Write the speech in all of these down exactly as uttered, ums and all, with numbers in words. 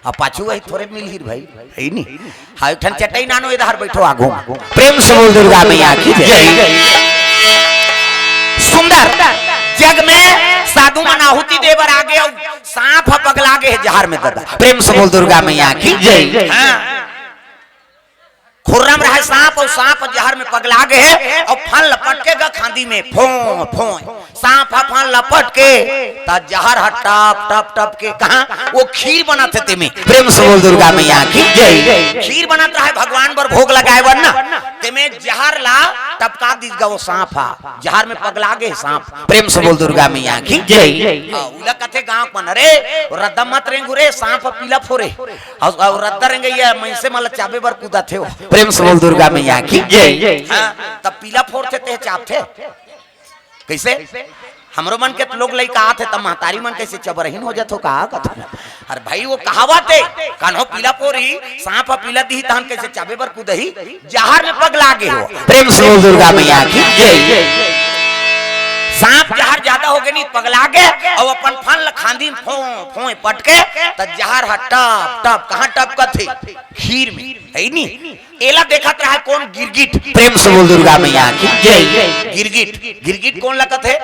अब पाछू वही थोरे मिलही भाई, है नी? हाँ, एक ठन चटई नानो, इधर बैठो आगू। प्रेम से बोल दुर्गा मैया की जय। सुंदर जग में साधु मन आहुति दे बर आगे अउ सांप ह पगला गे हे जहर में दादा। प्रेम से बोल दुर्गा मैया की जय। हाँ। खुर्रम रहे सांप अउ सांप जहर में पगला गे हे अउ फन लपट के गा खांदी में फों फों। सांप ह फन लपट के त जहर ह टप टप टप के कहा वो खीर बनत हे तेमे। प्रेम से बोल दुर्गा मैया की जय। खीर बनत रहे भगवान बर भोग लगाए बर ना, तेमे जहर ला टपका दीस गा वो सांप ह, जहर में पगला गे सांप। प्रेम से बोल दुर्गा मैया की जय। हाँ, उला कथे गांव मन, अरे रद्दा मत रेंगू रे, सांप पीला फोरे। अउ, अउ रद्दा रेंगइया मइनसे मन ल चाबे बर कूदत हे वो। प्रेम से बोल दुर्गा मैया की जय। हाँ, तब पीला फोरथे ते चाबथे। कइसे? हमरो मन के त लोग लइका आथे, तब महतारी मन कइसे चबरहीन हो जाथो का कथो। अरे भाई, वो कहावत हे, कान्हो पीला फोरही, सांप ह पीला दिही, तहन कइसे चाबे बर कूदही, जहर में पगला गे हो। प्रेम से बोल दुर्गा मैया की जय। सांप जहर ज्यादा हो गे नी, पगला गे, अउ अपन फन ल खांदी में फों फों पटके, त जहर ह टप टप, कहाँ टपकत हे? खीर में, है नी? एला देखत रहा कोन? गिरगिट। प्रेम से बोल दुर्गा मैया की जय। गिरगिट, गिरगिट कोन लगत हे?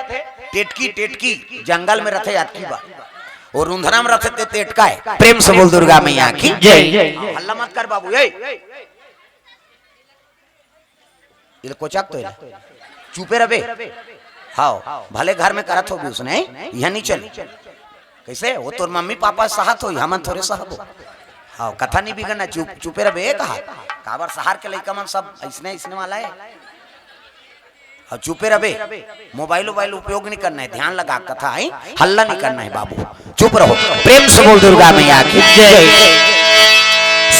टेटकी, टेटकी जंगल में रथे, अतकी बा। वो रुंधरा में रथे ते टेटका हे। प्रेम से बोल दुर्गा मैया की जय। हल्ला मत कर बाबू, ए। इले कोचक तो इले। चुपे रबे। हाव, भले घर में करत होबे उसने, इहाँ नी चले। कइसे? वो तोर मम्मी पापा सहत होही, हमन थोरे सहबो। हाव, कथा नी बिगड़ना, चुप, चुपे रबे, कहा। काबर सहर के लइका मन सब अइसने, अइसने वाला हे। अउ चुपे रबे, मोबाइल वोबाइल उपयोग नी करना हे, ध्यान लगा कथा हे, हल्ला नी करना हे बाबू, चुप रहो। प्रेम से बोल दुर्गा मैया की जय।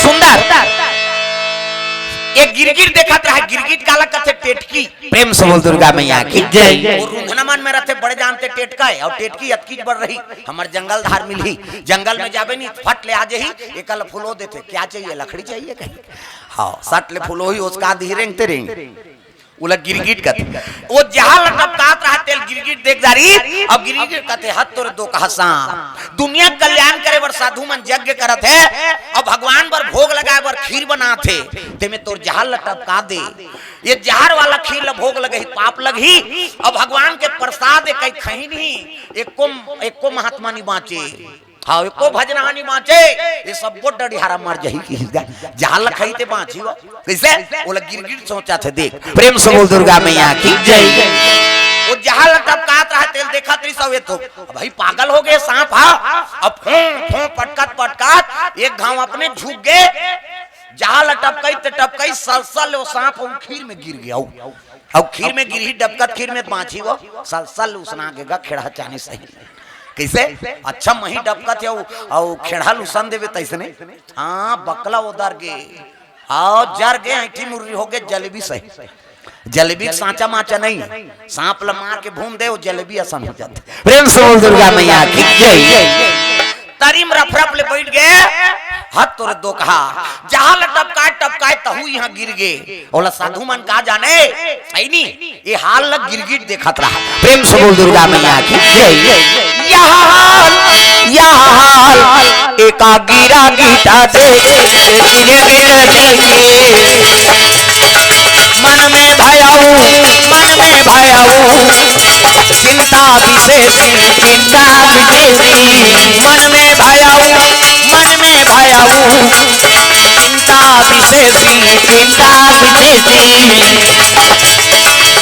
सुंदर। एक गिरगिट देखत रहा, गिरगिट काला कथे? टेटकी। प्रेम से बोल दुर्गा मैया की जय। वो रुंधना मन में रथे, बड़े जानते टेटका हे, अउ टेटकी अतकीच बड़ रही, हमर जंगल धार मिलही, जंगल में जाबे नी, फट ले आ जाही, एकल फुलो देथे, क्या चाहिए, लकड़ी चाहिए कही? हाँ, सट ले फुलोही, उसका दिही रेंगते रेंग। ओला गिरगिट कथे। वो जहां ल टपकात रहा तेल गिरगिट देख डारी, अब गिरगिट कथे, "हत तोरे दो कहा सांप, दुनिया कल्याण करे बर साधु मन यज्ञ करत हे, अब भगवान बर भोग लगाए बर खीर बनात हे, तेमे तोर जहां ल टपका दे। ये जहर वाला खीर ल भोग लगही, पाप लगही, अब भगवान के प्रसाद हे, कहीं खही नहीं, एको, एको महात्मा नहीं बांचे।" हाँ, एको भजनहा नी बांचे, ये सब्बो डढ़ियारा मर जाही कि जहां ल खही ते बांची वो। कइसे? ओला गिरगिट सोचत हे, देख। प्रेम से बोल दुर्गा मैया की जय। वो जहां ल टपकात रहा तेल देखत रही सब, ये तो भाई पागल हो गे सांप, हाँ। अब फों, फों पटकत, पटकत, एक घांव अपने झुक गे, जहां ल टपकई ते टपकई, सलसल वो सांप वो खीर में गिर गे। अउ खीर में गिरही, डबकत खीर में बांची वो, सलसल उसना गे गा खेड़हा चानी सही। कइसे? अच्छा मही डबकत हे, अउ, अउ खेड़हा ल उसन देबे तइसने। हाँ, बकला ओदर गे। हाँ, जर गे, ऐंठी मुर्री हो गे, जलेबी सही। जलेबी के सांचा माचा नहीं, सांप ल मार के भून दे, वो जलेबी असन हो जाथे। प्रेम से बोल दुर्गा मैया की जय। तरी म रफ रफ ले बइठ गे, हत तोरे दो कहा, जहां ल टपकाए टपकाए तहू इहां गिर गे। ओला साधु मन का जाने, सही नी? ये हाल ल गिरगिट देखत रहा। प्रेम से बोल दुर्गा मैया की जय। यह हाल, यह हाल, एका गिरा गीता दे, गिरे गिरे गिरे। मन में भयाऊ, मन में भयाऊ, चिंता विशेष, चिंता विशेष। मन में भयाऊ, मन में भयाऊ, चिंता विशेष, चिंता विशेष।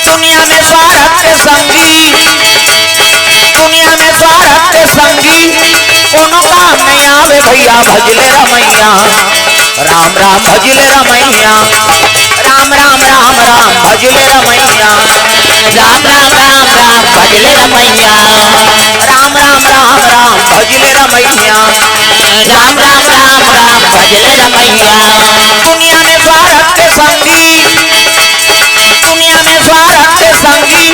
दुनिया में स्वार्थ के संगी, दुनिया में स्वार्थ के संगी, कोनो काम नहीं आवे भैया, भजले रमैया। राम राम भजले रमैया, राम राम राम राम भजले रमैया, राम राम राम राम भजले रमैया, राम राम राम राम भजले रमैया, राम राम राम राम भजले रमैया। दुनिया में स्वार्थ के संगी, दुनिया में स्वार्थ के संगी,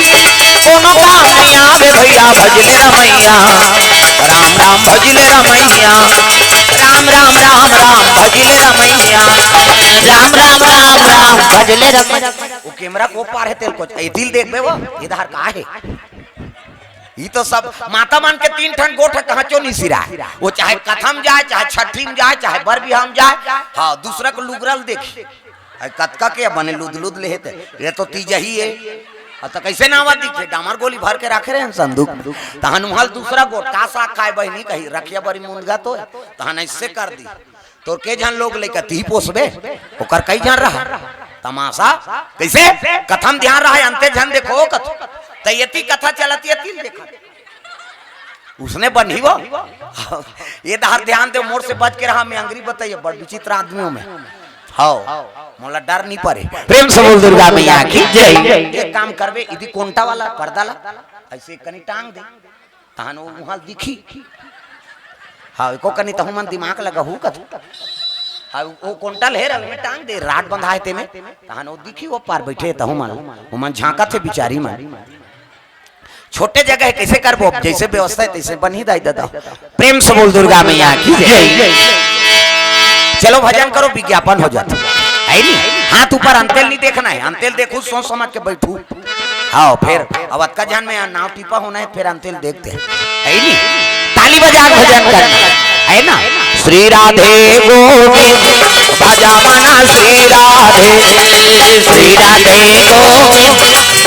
कोनो काम नहीं आवे भैया, भजले रमैया। राम राम भजले रमैया, राम राम राम राम भजले रमैया, राम राम राम राम भजले रमैया। वो कैमरा को पार हे तेल को, ए दिल देखबे वो, इधर का हे? ई तो सब माता मन के तीन ठन गोठ कहांचो नहीं सिराय। वो चाहे कथा म जाय, चाहे छठी म जाय, चाहे बर बिहाव म जाय, हाँ, दूसरा के लुगरा ल देखही। अरे कतका के बने लुद लुद ले हे ते, ये तो तीजही हे। अ त कइसे नावा दिखथे? डामर गोली भर के राखे रहे हन संदूक म। तहन उहां ल दूसरा गोठ का साग खाय बहिनी कही, रखिया बरी मुंदगा तो हे। तहन अइसे कर दी। तोर के झन लोग लइका तिही पोसबे, ओकर कई झन रहा। तमासा कइसे? कथा म ध्यान रहा, अंते झन देखो कथा। त यति कथा चलत यति ल देखत। उसने बनी वो। ये डहर ध्यान दे, मोर से बच के रहा, मैं अंगरी बताइए, बड़ विचित्र आदमी हूं मैं। हव, मोला डर नहीं परे। प्रेम से बोल दुर्गा मैया की जय। एक काम करबे, इदी कोंटा वाला पर्दा ला अइसे कनी टांग दे, तहन वो उहां दिखही। हाँ, एको कनी तहू मन दिमाग लगाहू कथू। हाँ, वो कोंटा ल हे रल में टांग दे, राड बंधा हे तेमे, तहन वो दिखही, वो पार बइठे हे तहू मन, वो मन झांकत हे बिचारी मन। छोटे जगह हे, कइसे करबो? जइसे व्यवस्था हे तइसे बनही दाई ददा। प्रेम से बोल दुर्गा मैया की जय। चलो भजन करो, विज्ञापन हो जात हे नी। हाथ ऊपर, अंते ल नहीं देखना हे, अंते ल देखू सोच समझ के बइठू। हाँ, फेर अब अतका झन में नाव टिपा होना हे, फेर अंते ल देखते हे नी। ताली बजा के भजन करना हे ना। श्री राधे गोविंद भज मन श्री राधे, श्री राधे गोविंद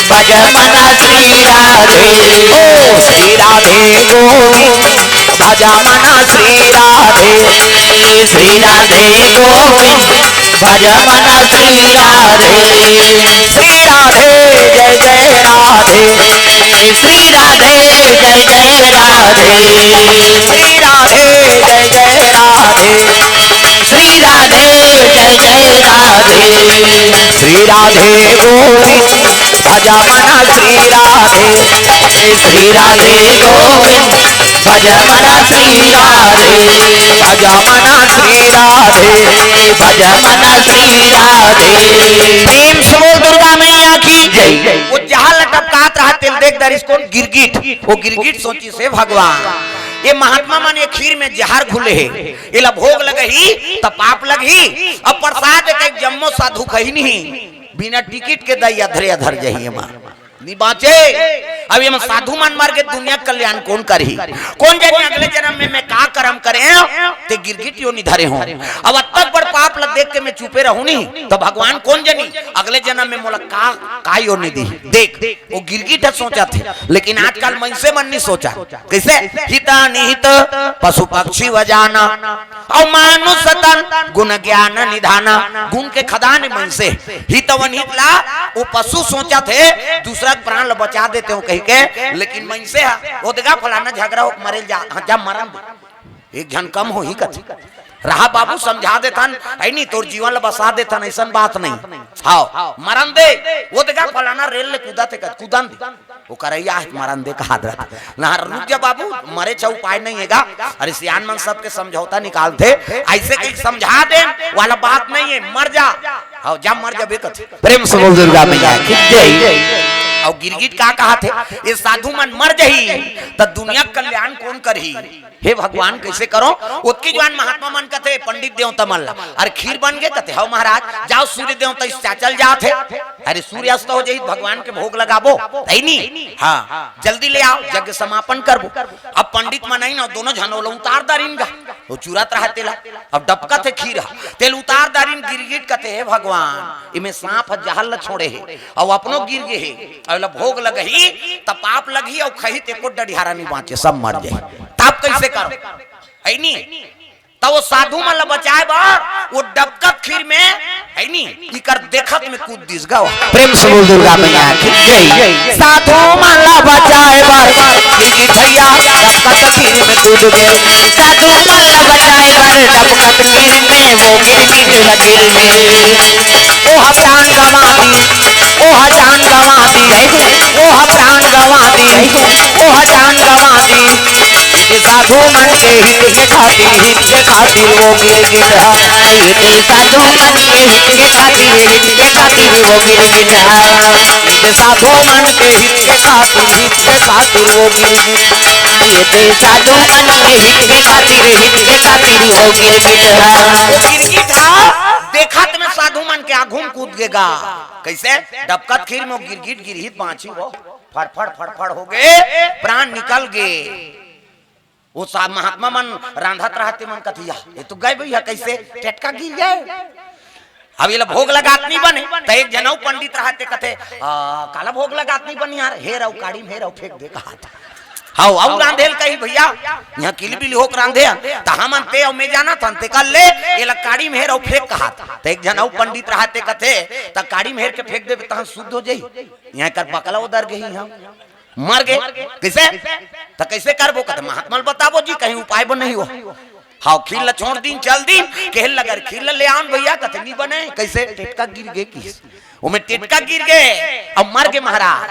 भज मन श्री राधे, ओ श्री राधे गोविंद भज मन श्री राधे, श्री राधे गोविंद भज मन श्री राधे। श्री राधे जय जय राधे, श्री राधे जय जय राधे, श्री राधे जय जय राधे, श्री राधे जय जय राधे। श्री राधे गोविंद भज मन श्री राधे, श्री राधे गोविंद भज मन श्री राधे, भज मन श्री राधे, भज मन श्री राधे। प्रेम से बोल दुर्गा मैया की जय। वो जहां लटपटात रहा तेल देख दरिस कोन? गिरगिट। वो गिरगिट सोचिस हे भगवान, ये महात्मा मन ये खीर में जहर घुले हे, एला भोग लगही त पाप लगही। अब प्रसाद के जम्मो साधु खही नहीं, बिना टिकट के दई अधरे अधर जही एमा। नी बांचे। अब ये मन साधु मन मर गे, दुनिया के कल्याण कोन करही? कोन जनी अगले जन्म में मैं का करम करे ते गिरगिट योनि धरे हों। अब अतक बड़ पाप ल देख के मैं चुपे रहूं नी, त भगवान कोन जनी अगले जन्म में मोला का, का योनि दी। देख, वो गिरगिट ह सोचथे, लेकिन आजकल मनसे मन नी सोचा। कइसे? हित अनिहित पशु पक्षी व जाना, अउ मानुष तन गुण ज्ञान निधाना। गुण के खदान हे मनसे। हित अउ अनहित ला वो पशु सोचथे, दूसरा के प्राण ला बचा देते हो कहिके, लेकिन मनसे ह ओदगा फलाना झगरा हो मरे ल जा, हाँ, जा मरन दे। एक झन कम होही कथे। रहा बाबू, समझा देथन, हे नी, तोर जीवन ला बसा देथन, अइसन बात नहीं। हाँ, मरन दे, ओदगा फलाना रेल ले कूदथे कथे, कूदन दे। वो करैया हे, मरन दे कहात रहा। ना, रुक जा बाबू, मरे च उपाय नहीं हे गा। अरे सियान मन सबके समझौता निकालथे, अइसे कहीं समझा दे वाला बात नहीं हे, मर जा। हाँ, जा मर जाबे कथे। प्रेम से बोल दुर्गा मैया की जय। अउ गिरगिट का कहाथे? ये साधु मन मर जही त दुनिया के कल्याण कोन करही? हे भगवान, कइसे करों? ओतकी जुवार महात्मा मन कथे, पंडित देवता मन ला, अरे खीर बन गे कथे, हव महाराज, जाव सूर्य देवता इस चाचल जात हे। अरे सूर्य अस्त हो जही, भगवान के भोग लगाबो, हे नी? हाँ, जल्दी ले आव, यज्ञ समापन करबो। अब पंडित मन आइन, दोनों झन ओला उतार दारिन गा, वो चुरत रहा तेला। अब डबकथे खीर ह, तेला उतार दारिन। गिरगिट कथे, हे भगवान, इमे सांप ह जहर ल छोड़े हे, अउ अपनो गिर गे हे, अउ एला भोग लगही त पाप लगही, अउ खही त एको डढ़ियारा नी बांचे, सब मर जाही। तब कइसे करों? हे नी? त वो साधु मन ल बचाय बर वो डबकत खीर में, हे नी, इकर देखत में कूद दिस गा। प्रेम से बोल दुर्गा मैया की जय। साधु मन ल बचाय बर गिरगिट भैया डबकत खीर में कूद गे। साधु मन ल बचाय बर डबकत खीर में वो गिरगिट ल गिर गे। ओह प्राण गंवा दिस, ओह जान गंवा दिस, ओह प्राण गंवा दिस, ओह जान गंवा दिस। ये साधु मन के हित के खातिर, हित के खातिर वो गिरगिट ह। ये साधु मन के हित के खातिर, हित के खातिर वो गिरगिट ह। ये साधु मन के हित के खातिर, हित के खातिर वो गिरगिट। ये साधु मन के हित के खातिर, हित के खातिर वो गिरगिट ह। वो गिरगिट ह, देखत में साधु मन के आघू म कूद गे गा। कइसे? डबकत खीर में वो गिरगिट गिरही त बांचही वो। फड़फड़ फड़फड़ हो गए, प्राण निकल गए। वो साहब महात्मा मन रांधत रहते, मन कथिया, "ये तो गए भैया, कैसे टेटका गिर गए?" अब ये ला भोग लगात नहीं बने, त एक जनऊ पंडित रहते, कथे, "आ, काला भोग लगात नहीं बने यार, हे रऊ काड़ी में हे रऊ फेंक दे," कहा था। हाउ, अउ रांधे ल कही, "भैया, यहाँ किलबिल होक रांधे हन, त हमन ते अउ मैं जानत हन, ते कर ले, ये ला काड़ी में हे रऊ फेंक," कहा था। त एक जनऊ पंडित रहते, कथे, "त काड़ी में हेर के फेंक देबे, तहन शुद्ध हो जाई, यहाँ कर बकला उदर गई हम।" मर गए। कैसे? त कैसे करबो? कथे, "महात्मा ल बताबो जी, कहीं उपाय बन नहीं हो।" हाउ, खीर ला छोड़ दीन, चल दीन, कहे लगर, "खीर ला ले आन भैया।" कथे, "नहीं बने।" कैसे? टेटका गिर गए किस, वो में टेटका गिर गए, अब मर गए महाराज।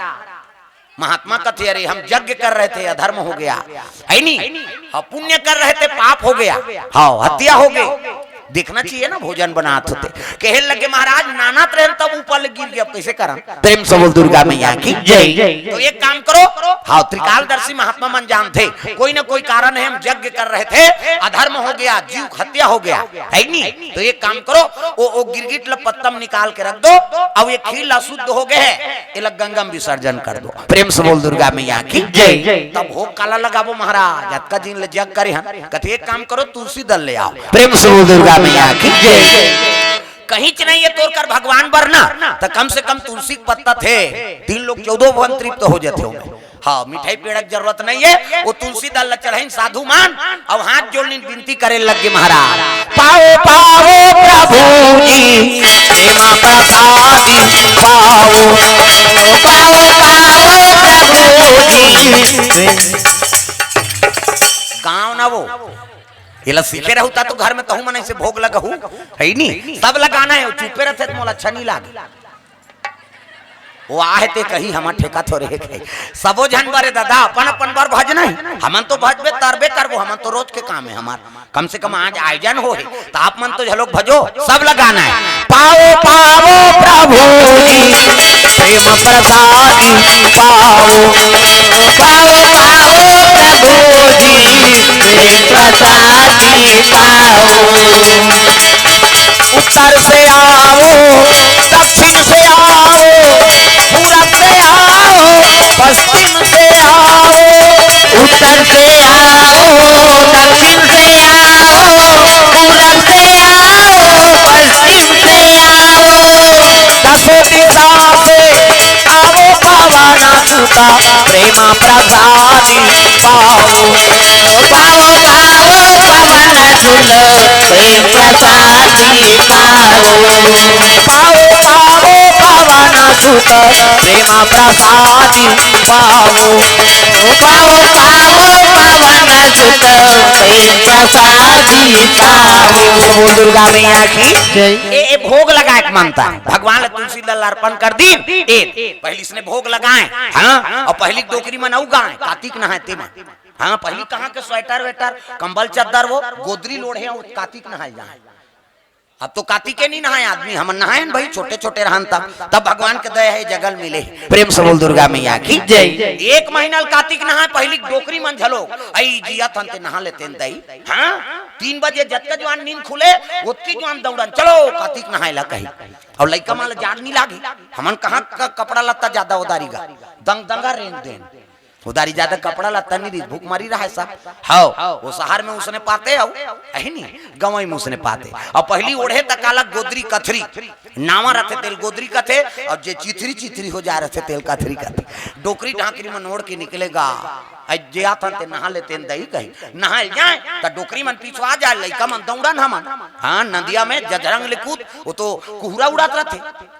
महात्मा कथे, "अरे, हम यज्ञ कर रहे थे, अधर्म हो गया, है नी? हम पुण्य कर रहे थे, पाप हो गया, हाँ, हत्या हो गई।" देखना चाहिए ना, भोजन बनात होते। कहे लगे, "महाराज, नानत रहन तब ऊपर ले गिर गया, अब कैसे करन?" प्रेम से बोल दुर्गा मैया की जय। तो एक काम करो, हाँ, त्रिकालदर्शी महात्मा मन जानते, कोई ना कोई कारण है, हम यज्ञ कर रहे थे, अधर्म हो गया, जीव हत्या हो गया, है नी? तो एक काम करो, ओ, ओ गिरगिट ल पत्तम निकाल के रख दो, अब ये खीर ला शुद्ध हो गए है, ये ला गंगा में विसर्जन कर दो। प्रेम से बोल दुर्गा मैया की जय। तब भोग काला लगाबो महाराज, अतका दिन ले जग करे हन, कथे, "एक काम करो, तुलसी दल ले आओ।" प्रेम से बोल दुर्गा मैया की जय। कहीं च नहीं है तोर कर भगवान बरना, त कम से कम तुलसी के पत्ता थे, तीन लोग चौदह भुवन तृप्त हो जाते होंगे। हाँ, मिठाई पेड़ा के जरूरत नहीं है, वो तुलसी दल ला चढ़ाइन साधु मान, अब हाथ जोड़ लीन विनती करे लग गे महाराज, "पाओ, पाओ प्रभु जी, प्रेम प्रसादी पाओ, पाओ, पाओ प्रभु जी।" गाँव ना वो, ये ला सीखे रहू ता तो घर में तहू मन ऐसे भोग लगहू, है नी? सब लगाना है, चुपे रहते तो मोला अच्छा नहीं लागे। वो आहे ते कही, हमर ठेका थोरे हे कही। सबो झन बरे दादा, अपन अपन बर भजना हे। हमन तो भजबे तरबे करबो, हमन तो रोज के काम हे हमर। कम से कम आज आयोजन हो हे, त आप मन तो झलोक भजो, सब लगाना हे। पाओ, पाओ प्रभु जी, प्रेम प्रसादी पाओ। पाओ, पाओ प्रभु जी, प्रेम प्रसादी पाओ। उत्तर से आओ, दक्षिण से आओ, पूरब से आओ, पश्चिम से आओ। उत्तर से आओ, दक्षिण से आओ, पूरब से आओ, पश्चिम से आओ। दसों दिशा से आओ पावन सुता, प्रेम प्रसादी पाओ। पाओ, पाओ पावन सुत, प्रेम प्रसादी पाओ। पाओ, पाओ पावन सुत, प्रेम प्रसादी पाओ। पाओ, पाओ पावन सुत, प्रेम प्रसादी पाओ। बोल दुर्गा मैया की जय। ए, ए भोग लगाए के मनता, भगवान ला तुलसी दल अर्पण कर दीन। ए, पहली इसने भोग लगाए, हाँ, अउ पहली डोकरी मन अउ गाए, कातिक नहाए ते मन। हाँ, पहली कहाँ के स्वेटर वेटर, कंबल चद्दर, वो गोदरी लोढ़े, अउ कातिक नहाए जाए। अब तो कातिके नहीं नहाए आदमी, हमन नहाए न भाई, छोटे छोटे रहन तब, तब भगवान के दया हे, जगल मिले। प्रेम से बोल दुर्गा मैया की जय। एक महीना ल कातिक नहाए, पहली डोकरी मन झलो, अई जिया थन ते नहा लेते न दई। हाँ, तीन बजे जतका जुआन नींद खुले, ओतकी जुआन दौड़न, "चलो कातिक नहाए ला" कही। अउ लइका मन ल जाड़ नहीं लागे, हमन कहाँ क-, कपड़ा लत्ता ज्यादा उधारी गा, दंग दंगा रेंग देन। उधारी ज्यादा कपड़ा लत्ता नहीं रहिस, भूख मरी रहा है सब। हव, वो शहर में उसने पाते हव, अही नहीं, गंवई में उसने पाते। अउ पहली ओढ़े त काला गोदरी कथरी, नावा रथे तेल गोदरी कथे, अउ जे चिथरी चिथरी हो जा रथे तेल कथरी कथे। डोकरी ढाकरी मन ओढ़ के निकलेगा, अई जे आथन ते नहा लेते न दई कही, नहाए जाए त डोकरी मन पिछुआ जाए, लइका मन दौड़न हमन। हाँ, नदिया में जझरंग ले कूद, वो तो कुहरा उड़ात रथे।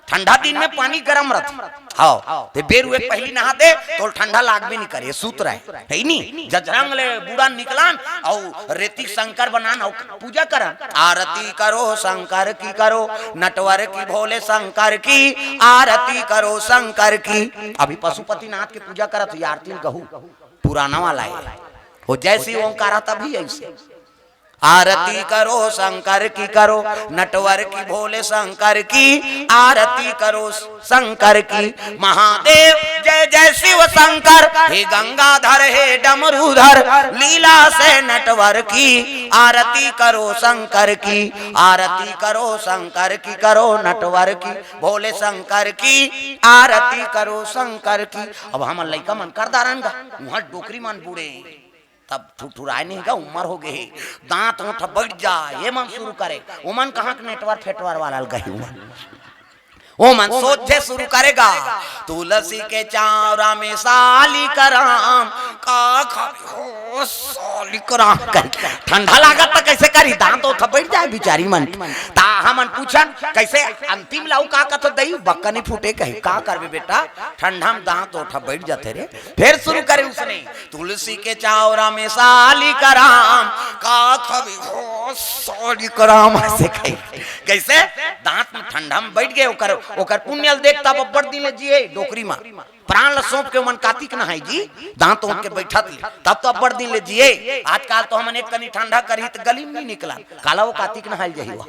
ठंडा दिन में पानी गरम रथे। हव, ते बेर उहे पहली नहा दे, तोल ठंडा लागबे नहीं करे, सूत रहे, हे नी? जझरंग ले बूड़ा निकलन, अउ रेती शंकर बनान, अउ पूजा करन। आरती करो शंकर की, करो नटवर की, भोले शंकर की, आरती करो शंकर की। अभी पशुपतिनाथ के पूजा करत हे, आरती गहू पुराना वाला हे, वो जय शिव ओंकारा तभी ऐसे। आरती करो शंकर की, करो नटवर की, भोले शंकर की आरती करो शंकर की। महादेव जय जय शिव शंकर, हे गंगाधर हे डमरूधर, लीला से नटवर की आरती करो शंकर की, आरती करो शंकर की, करो नटवर की, भोले शंकर की आरती करो शंकर की। अब हमर लइका मन कर दारन गा, उहाँ डोकरी मन बूढ़े, तब ठुठुराय नहीं गा, उमर हो गे हे, दांत ओंठ बइठ जाय, ये मन शुरू करे। ओमन कहाँ के नेटवर फेटवर वाला ल गही, ओमन, ओमन सोझे शुरू करे गा, तुलसी के चावरा में सालिक राम, का खाबे हो सालिक राम, कहि ठंडा लागत त कइसे करही, दांत ओंठ बइठ जाय बिचारी मन। त हमन पूछन कइसे, अंतिम ल अउ का कथस, दई बक्का नहीं फूटे कही, का करबे बेटा, ठंडा में दांत ओंठ बइठ जाथे रे। फेर शुरू करे उसने, तुलसी के चावरा में सालिक राम, का खाबे हो सालिक राम, अइसे कही। कइसे? दांत में ठंडा में बइठ गे, ओकर, ओकर पुण्य ल देख, तब अब्बड़ दिन ले जिए डोकरी म। प्राण ल सौंप के ओमन कातिक नहाय जी, दांत ओंठ के बइठत ले, तब तो अब्बड़ दिन ले जिए। आजकाल तो हमन एक कनी ठंडा करही त गली में नहीं निकलन, काला वो कातिक नहाय ल जाही वो।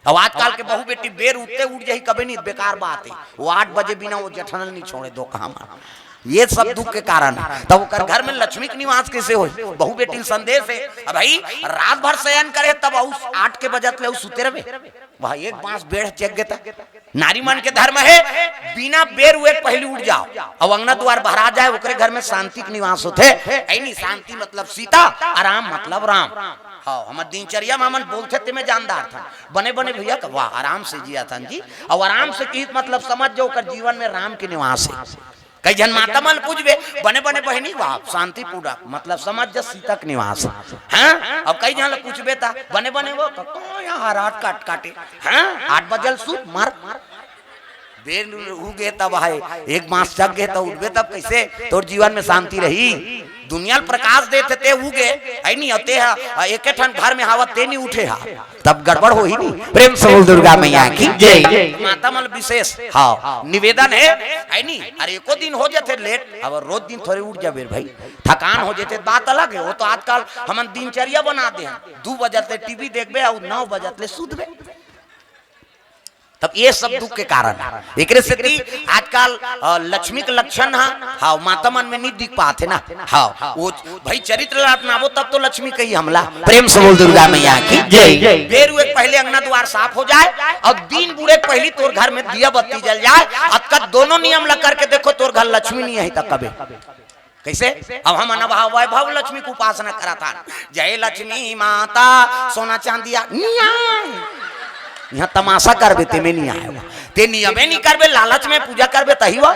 अब आजकाल के बहू बेटी बेर उठते उठ जाही, कबे नहीं, बेकार बात हे। वो आठ बजे बिना वो जेठन ल नहीं छोड़े, दो कहा मन। ये सब दुख के कारण हे। तब ओकर घर में लक्ष्मी के निवास कइसे होही? बहू बेटी ल संदेश हे, अब भाई रात भर शयन करे, तब अउ आठ के बजत ले अउ सुते रहबे। वह एक बांस बेर चघ गे त। नारी मन के धर्म हे, बिना बेर हुए पहिली उठ जाव, अउ अंगना दुवार भरा जाय, ओकरे घर में शांति के निवास होथे। अइनी शांति मतलब सीता, आराम मतलब राम। हाँ, हमर दिनचर्या म हमन बोलथे तेमे जानदार थन। बने बने भइया का, वाह, आराम से जियत हन जी, अउ आराम से किहिस मतलब समझ जाव ओकर जीवन में राम के निवास हे। कई झन माता मन पूछबे, बने बने बहिनी, वाह, शांतिपूर्वक मतलब समझ जा सीता के निवास हे। हाँ, अब कई झन ल पूछबे त बने बने वो क-, को यहाँ रात काट काटे, हाँ, आठ बजे ल सुत मर। बेर उगे तब हे, एक बांस चघ गे त उठबे तब कइसे तोर जीवन में शांति रही? दुनिया ल प्रकाश देथे ते उगे, अइनी, अउ ते ह एके ठन घर में हवत ते नहीं उठे हा, तब गड़बड़ होही नहीं। प्रेम से बोल दुर्गा मैया की जय। माता मन ल विशेष, हाँ, निवेदन हे, अइनी, अरे एको दिन हो जाथे लेट, अब रोज दिन थोरे उठ जाबे भाई, थकान हो जाथे, बात अलग हे। वो तो आजकल हमन दिनचर्या बना दे हन, दू बजत ले टीवी देखबे अउ नौ बजत ले सुतबे। तब ये सब दुख के कारण हे। एकरे सेती आजकल, अ, लक्ष्मी के लक्षण ह, हाँ, माता मन में नहीं दिख पात हे ना। हाँ, वो भाई चरित्र ला अपनाबो तब तो लक्ष्मी कही हमला। प्रेम से बोल दुर्गा मैया की जय। बेर उगे के पहिली अंगना दुवार साफ हो जाय अउ दिन बूड़े के पहिली तोर घर में दिया बत्ती जल जाय। अतका दोनों नियम ला करके देखो, तोर घर लक्ष्मी नहीं आही त कबे। कइसे? अब हमन अब वैभव लक्ष्मी के उपासना करत हन, जय लक्ष्मी माता, सोना चांदिया, निया। यहाँ तमाशा करबे, तेमे नहीं आय। ते नियमे नहीं करबे, लालच में पूजा करबे, तही वा।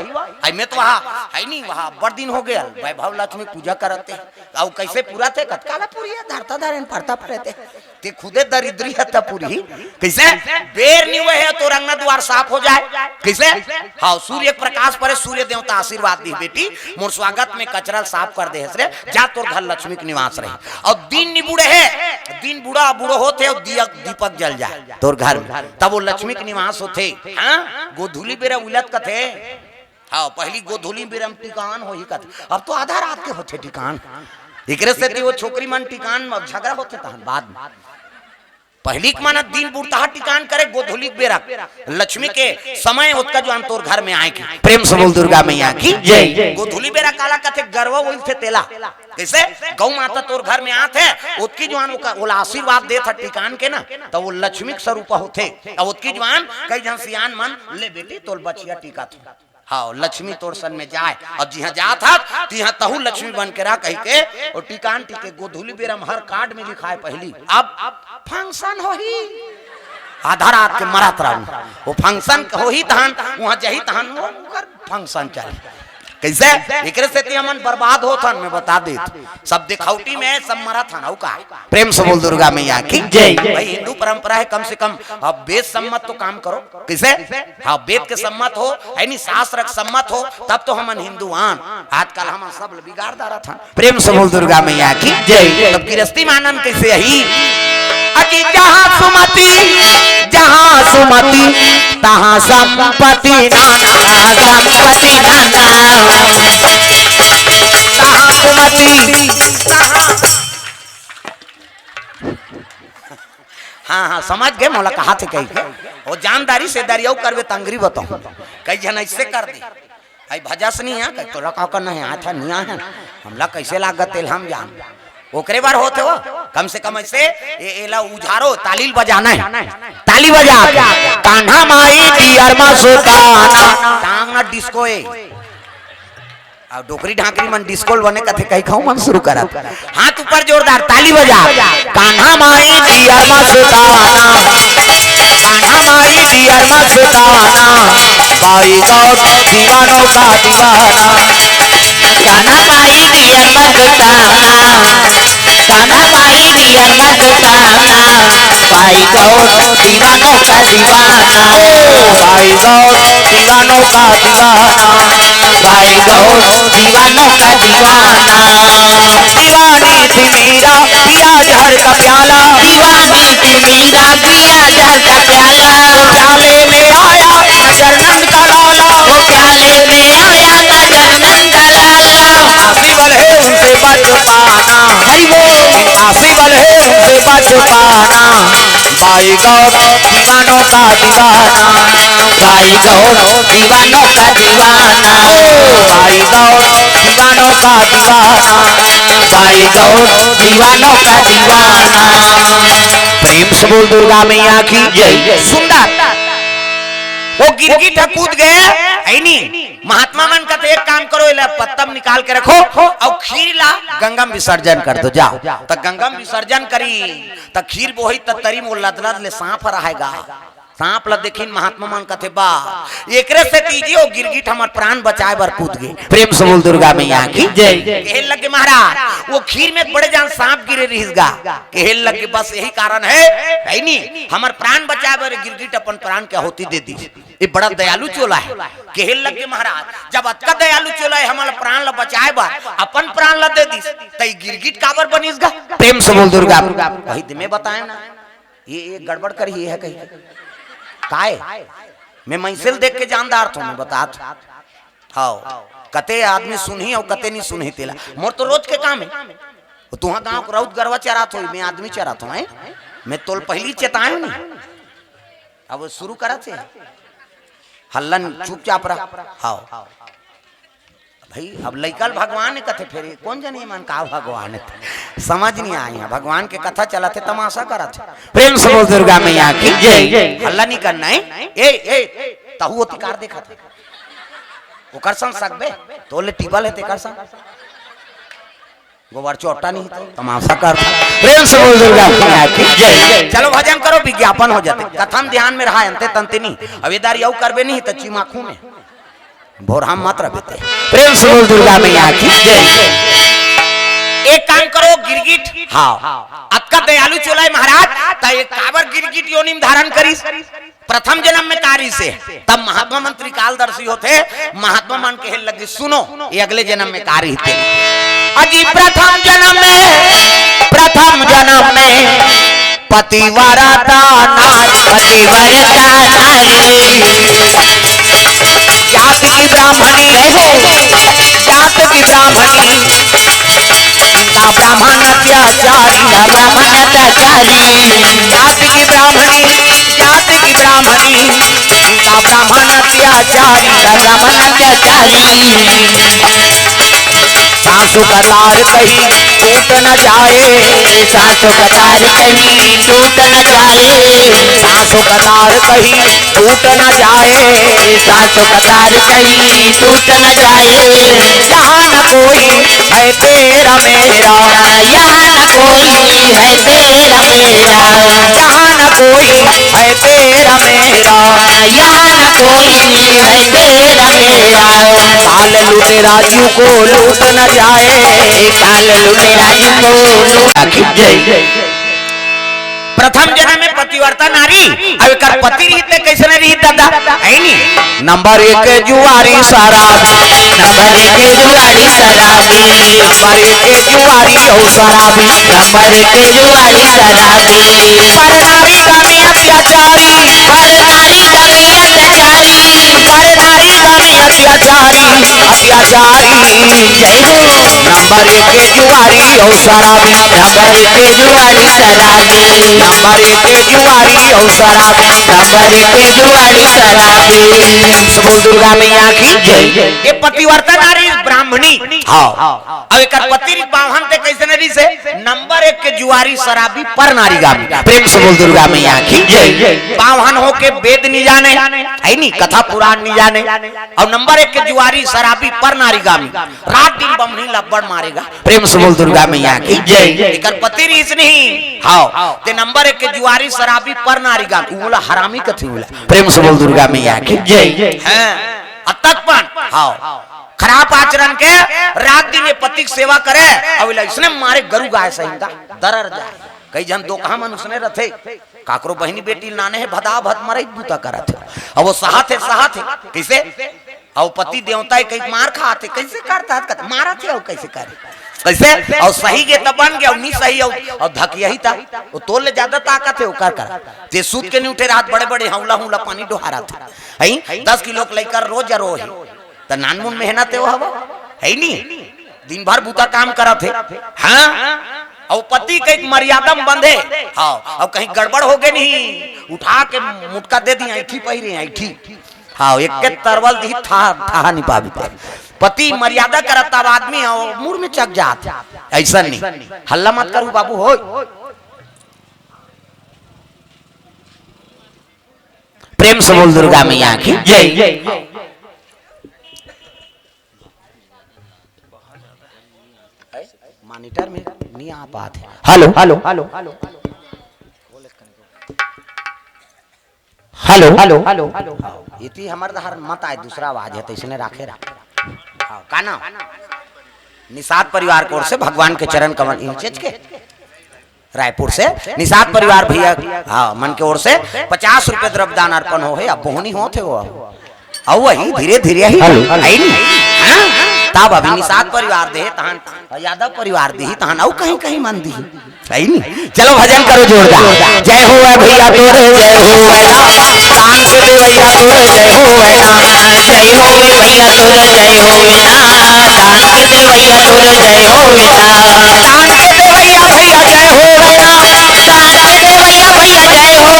अइमे तो वहाँ हे नहीं, वहाँ अब्बड़ दिन हो गे, वैभव लक्ष्मी पूजा करत हे। अउ कइसे पूरा थे, कतका ला पूरी हे, धरता धरेन, परता परे ते। ते खुदे दरिद्री हे त पूरी। कइसे? बेर नहीं हुए हे, तोर अंगना दुवार साफ हो जाय। कइसे? हाँ, सूर्य के प्रकाश परे, सूर्य देवता आशीर्वाद दिही, बेटी, मोर स्वागत में कचरा ल साफ कर दे हस रे, जा तोर घर लक्ष्मी के निवास रही। अउ दिन नहीं बूड़े हे, दिन बूड़ा बूड़ो होथे अउ दिया दीपक जल जाय तोर घर में, तब वो लक्ष्मी के निवास होथे। हाँ, गोधूली बेरा उलत कथे। हाँ, पहिली गोधूली बेरा म टिकान होही कथे, अब तो आधा रात के होथे टिकान। एकरे सेती वो छोकरी मन टिकान म झगड़ा होथे तहन बाद में। पहिली के मन दिन बुड़तहा टिकान करे, गोधूली के बेरा लक्ष्मी के समय ओतका जुआन तोर घर में आय के। प्रेम से बोल दुर्गा मैया की जय। गोधूली बेरा काला कथे, गरवा उलथे तेला। कइसे? गौ माता तोर घर में आत हे, ओतकी जुआन ओका, ओला आशीर्वाद देत हे टिकान के ना, त वो लक्ष्मी के स्वरूप होथे। अउ ओतकी जुआन कई झन सियान मन, ले बेटी, तोर बछिया टिकत हे। हाँ, लक्ष्मी तोर संग में जाय। अब जिहाँ जात हस, तिहाँ तहू लक्ष्मी बन के रह कहि के, अउ टिकान टिके, गोधूली बेरा म हर कार्ड में लिखाय पहिली। अब, अब फंक्शन होही। आधा रात के मरत रहूं। वो फंक्शन होही तहन, उहाँ जाही तहन, वो ओकर फंक्शन चलही। कइसे? एकरे सेती हमन बर्बाद होत हन, मैं बता देत। सब दिखौटी में, सब मरत हन, अउ का? प्रेम से बोल दुर्गा मैया की जय। भाई, हिंदू परंपरा हे, कम से कम अब वेद सम्मत तो काम करो। कइसे? हाँ, वेद के सम्मत हो, हे नहीं, शास्त्र के सम्मत हो, तब तो हमन हिंदू आन। आजकल हमन सब ल बिगाड़ डारत हन। प्रेम से बोल दुर्गा मैया की जय। तब गिरस्ती म आनंद कइसे आही? अजी जहाँ सुमति, जहाँ सुमति, तहाँ संपत्ति नाना, संपत्ति नाना। जहाँ सुमति, तहाँ हाँ, हाँ, समझ गए, मोला कहा थे कही के। वो जानदारी से दारी अउ करबे त अंगरी बताऊं। कई झन ऐसे कर दे। आई भजस नहीं है, कई तोला का करना है, हाथ नहीं है, हमला कैसे लागत तेल हम जान। ओकरे बार होत हे वो, कम से कम ऐसे ए, एला उझारो, ताली ल बजाना है। ताली बजा के। कान्हा माई दियर मा सुताना। टांग ना डिस्को ए। अब डोकरी ढाकरी मन डिस्को ल बने कथे, कही खाऊ मन शुरू करत। हाथ ऊपर जोरदार, ताली बजा। कान्हा माई दियर मा सुताना। कान्हा माई दियर मा सुताना। बाई गौर दीवानों का दीवाना। कान्हा माई दियर मा सुताना। कान्हा माई दियर मा सुताना। बाई गौर दीवानों का दीवाना। बाई गौर दीवानों का दीवाना। बाई गौर दीवानों का दीवाना। दीवानी थी मीरा, पिया जहर का प्याला। दीवानी थी मीरा, पिया जहर का प्याला। प्याले में आया नजर नंद का लाला। वो प्याले में आया नजर नंद का लाला। आसी बल है उनसे बच पाना। हरि बोल। आसी बल है उनसे बच पाना। बाई गौर दीवानों का दीवाना। बाई गौर दीवानों का दीवाना। बाई गौर दीवानों का दीवाना। बाई गौर दीवानों का दीवाना। प्रेम से बोल दुर्गा मैया की जय। सुंदर। वो गिरगिट ह कूद गए, ऐनी। महात्मा मन कथे, एक काम करो, एला पत्तम निकाल के रखो अउ खीर ला गंगा म विसर्जन कर दो, जाओ। त गंगा म विसर्जन करी, त खीर बोही, त तरी म लदलद ले सांप ह रहेगा। सांप ला देखिन महात्मा मन कथे, बा, एकरे सेती जी वो गिरगिट हमर प्राण बचाए बर कूद गे। प्रेम से बोल दुर्गा मैया की जय। कहे लगे महाराज, वो खीर में बड़े जान सांप गिरे रहिस गा। कहे लगे बस यही कारण है, है नी, हमर प्राण बचाए बर गिरगिट अपन प्राण के आहुति दे दिस। ये बड़ा दयालु चोला है। कहे लगे महाराज, जब अतका दयालु चोला है, हमर प्राण ला बचाए बर अपन प्राण ला दे दिस, त ये गिरगिट काबर बनिस गा? प्रेम से बोल दुर्गा। वही दिन में बताए ना, ये, ये गड़बड़ कर ही है कहीं। काय? मैं मैसेल देख के जानदार थो, मैं बतात। हाव, कते आदमी सुनही अउ कते नहीं सुनही तेला। मोर तो रोज के काम है। वो तुहा गांव के राउत गरवा चरात होही, मैं आदमी चरात हों, हैं? मैं तोल पहली चेताए नहीं। अब वो शुरू करत हे। हल्लन चुपचाप रह। हाव। भाई, अब लइका ल भगवान कथे, फेर ये कोन जनी मन का भगवान हे? समझ नहीं आए हे। भगवान के कथा चलत हे, तमाशा करत हे। प्रेम से बोल दुर्गा मैया की जय। हल्ला नहीं करना है। ए, ए, तहु ओती कार देखत हे। ओकर संग सकबे, तोले टीबल हे तेकर संग। गोबर चोटा नहीं तो तमाशा करत हे। प्रेम से बोल दुर्गा मैया की जय। चलो भजन करो, विज्ञापन हो जाते। कथा म ध्यान में रहा, अंते तंते नहीं। अब ये दारी अउ करबे नहीं तो चिमाखू में। भोरहा मत रह बेटे। प्रेम से बोल दुर्गा मैया की जय। एक काम करो गिरगिट, हाँ, अतका दयालु चोला हे महाराज, त ये काबर गिरगिट योनि म धारण करिस? प्रथम जन्म में का रिहिसे? तब महात्मा मन त्रिकालदर्शी होथे, महात्मा मन कहे लगे, सुनो, ये अगले जन्म में का रिहिसे। अजी प्रथम जन्म में, प्रथम जन्म में पतिव्रता नारी, पतिव्रता नारी। जात की ब्राह्मणी, जात की ब्राह्मणी, का ब्राह्मण अत्याचारी, का ब्राह्मण अत्याचारी। जात की ब्राह्मणी, जात की ब्राह्मणी, का ब्राह्मण अत्याचारी, का ब्राह्मण अत्याचारी। सासू का तार कहीं टूट न जाए, सासू का तार कहीं टूट न जाए, सासू का तार कहीं टूट न जाए, सासू का तार कहीं टूट न जाए। यहाँ न कोई है तेरा मेरा, यहाँ न कोई है तेरा मेरा, यहाँ न कोई है तेरा मेरा, यहाँ न कोई है तेरा मेरा। काल लूटे राजू को लूट न जाए, काल लूटे राजू को लूट। जय। प्रथम जन्म में पतिव्रता नारी, अब एकर पति रहिते कैसे नहीं रही दादा, है नी? नंबर एक जुआरी शराबी, नंबर एक जुआरी शराबी, नंबर एक जुआरी अउ शराबी, नंबर एक जुआरी शराबी। पर नारी का में अत्याचारी, पर नारी का में अत्याचारी, पर नारी का में अत्याचारी, अत्याचारी। सारी, जय हो। नंबर एक के जुआरी अउ शराबी, नंबर एक के जुआरी शराबी, नंबर एक के जुआरी अउ शराबी, नंबर एक के जुआरी शराबी। प्रेम से बोल दुर्गा मैया की जय। ये पतिव्रता नारी ब्राह्मणी। हाँ। अब एकर पति रिस बाम्हन ते कइसे नरी से? नंबर एक के जुआरी शराबी पर नारीगामी। प्रेम से बोल दुर्गा मैया की जय। बाम्हन होके वेद नी जाने, हइ नी, कथा पुराण नी जाने, अउ नंबर एक के जुआरी शराबी पर नारीगामी। रात दिन बम्हनी लब्बड़ मारेगा। प्रेम से बोल दुर्गा मैया की जय। एकर पति रिहिस नहीं। हाँ। ते नंबर एक के जुआरी शराबी पर नारीगामी। उ मोला हरामी कथे उला। प्रेम से बोल दुर्गा मैया की जय। हाँ। अतक पण। हाँ। खराब आचरण के रात दिन ये पति के सेवा करे, अउ एला इसने मारे गरु गाय सहिंदा, दरर जाय। कई झन दोकहा मन उसने रथे, काकरो बहिनी बेटी लाने हे, भदा भद मरई बूता करत हे, अउ वो सहत हे, सहत हे, कइसे? अउ पति देवता हे, कई मार खात हे, कइसे करत हे, कत-, मारत हे, अउ कइसे करे? कइसे? अउ सही गे त बन गे, अउ नी सही, अउ, अउ धकियही त, वो तोर ले जादा ताकत हे, ओकर कर। ते सूत के नी उठे रहत, बड़े बड़े हौला हौला पानी डोहारत हे, हइ? दस किलो के लइका रोज रोहे। त नानमुन मेहनत हे वो हवा, हइ नी? दिन भर बूता काम करत हे। हाँ? अउ पति कई मर्यादा म बंधे। हाँ, अउ कहीं गड़बड़ होगे नहीं, उठा के मुटका दे दिही, ऐठी पहिरे, ऐठी। हाँ, एक के तरवल दिही, था, था नी पाबे। पति मर्यादा करत तब आदमी अउ मुड़ में चक जात। अइसन नहीं। हल्ला मत करू बाबू, होय। प्रेम से बोल दुर्गा मैया की जय। मॉनिटर में नहीं आ पात हे। Hello, hello, hello, hello, hello, hello, hello. इति हमर डहर मत आय, दूसरा आवाज हे, त इसने राखे रहा। हाँ, का नाम? निषाद परिवार के ओर से भगवान के चरण कमल, इनचेज के रायपुर से निषाद परिवार भैया, हाँ, मन के ओर से पचास रुपए द्रव्य दान अर्पण हो हे। अब बोहनी होत हे वो, अउ वही धीरे धीरे ही हेलो। आई नी। हाँ? तब अभी निषाद परिवार दे, तहन यादव परिवार दी, तहन अउ कहीं कहीं मन दी। आई नी। चलो भजन करो जोरदार। जय हो भैया तोरे, जय हो। शांति देवैया तोरे, जय हो। जय हो भैया तोरे, जय हो। शांति देवैया तोरे, जय हो। शांति देवैया भैया, जय हो। शांति देवैया भैया, जय हो।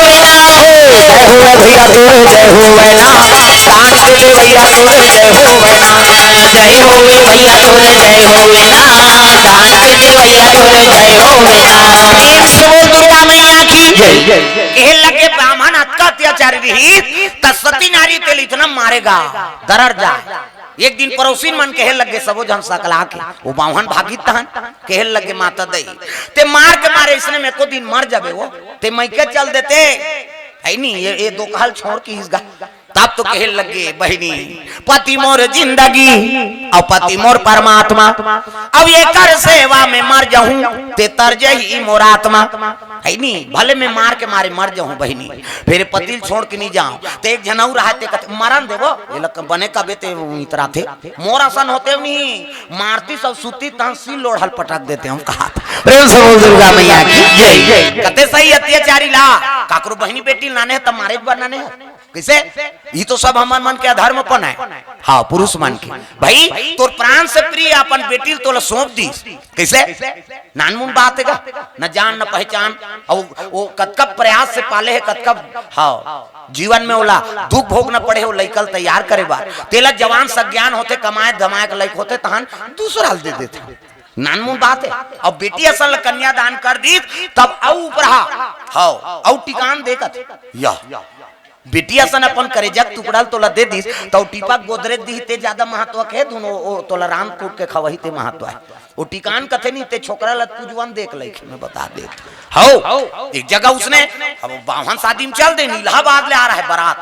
जय हो भैया तोरे, जय हो। शांति देवैया तोरे, जय हो। जय हो भैया तोरे, जय हो। शांति देवैया तोरे, जय हो। प्रेम से बोल दुर्गा मैया की जय। कहे लगे, बाम्हन अतका अत्याचारी रही, त सती नारी तेल इतना मारेगा, दरर जाय। एक दिन पड़ोसिन मन कहे लगे, सबो झन सकला के, वो बाम्हन भागित तहन, कहे लगे, माता दई, ते मार के मारे इसने में एको दिन मर जाबे वो, ते मइके चल देते, हइ नी, ये, ये दोकहा ल छोड़ के इसगा। तब तो कहे लगे, बहिनी, पति मोर जिंदगी अउ पति मोर परमात्मा, अब एकर सेवा में मर जाहूं, ते तर जही मोर आत्मा। हइ नी, भले मैं मार के मारे मर जाहूं बहिनी, फेर पति ल छोड़ के नी जांव। ते एक झन अउ रहय, ते कथे, मरन देबो, ये लक बने कबे ते इतराथे। मोर असन होते नहीं, मारती सब सुती तहन सील लोढ़ल पटक देते हम कहा। प्रेम से बोल दुर्गा मैया की जय। कते सही अत्याचारी ला, काकरो बहिनी बेटी लाने हे त मारे बर लाने हे। कइसे? ई तो सब हमर मन के अधर्मपन हे। हाँ, पुरुष मन के। भाई, तोर प्राण से प्रिय अपन बेटी ल तोला सौंप दीस। कइसे? नानमुन बात हे का? न जान, न पहचान। अउ वो कतका प्रयास से पाले हे, कतका, हाँ, जीवन में ओला दुख भोगना पड़े हे, वो लइका ल तैयार करे बर। तेला जवान सज्ञान होथे, कमाए धमाए के लइक होथे, तहन दूसरा ल दे देथे। नानमुन बात हे। अब बेटी असन ल कन्यादान कर दीस, तब अउ उपरहा, हाँ, अउ टिकान देखत। यह। बेटी असन अपन करेजा के टुकड़ा ल तोला दे दीस, त ओ टीपा गोदरेज दिही ते जादा महत्व के धुन, ओ, ओ तोला रांध कूट के खवही ते महत्व हे। ओ टिकान कथे नहीं, ते छोकरा ल पूजवन देख लइक में बता दे। हौ, एक जगह उसने, अब बाम्हन शादी में चल दे, इलाहाबाद ले आ रहा है बारात,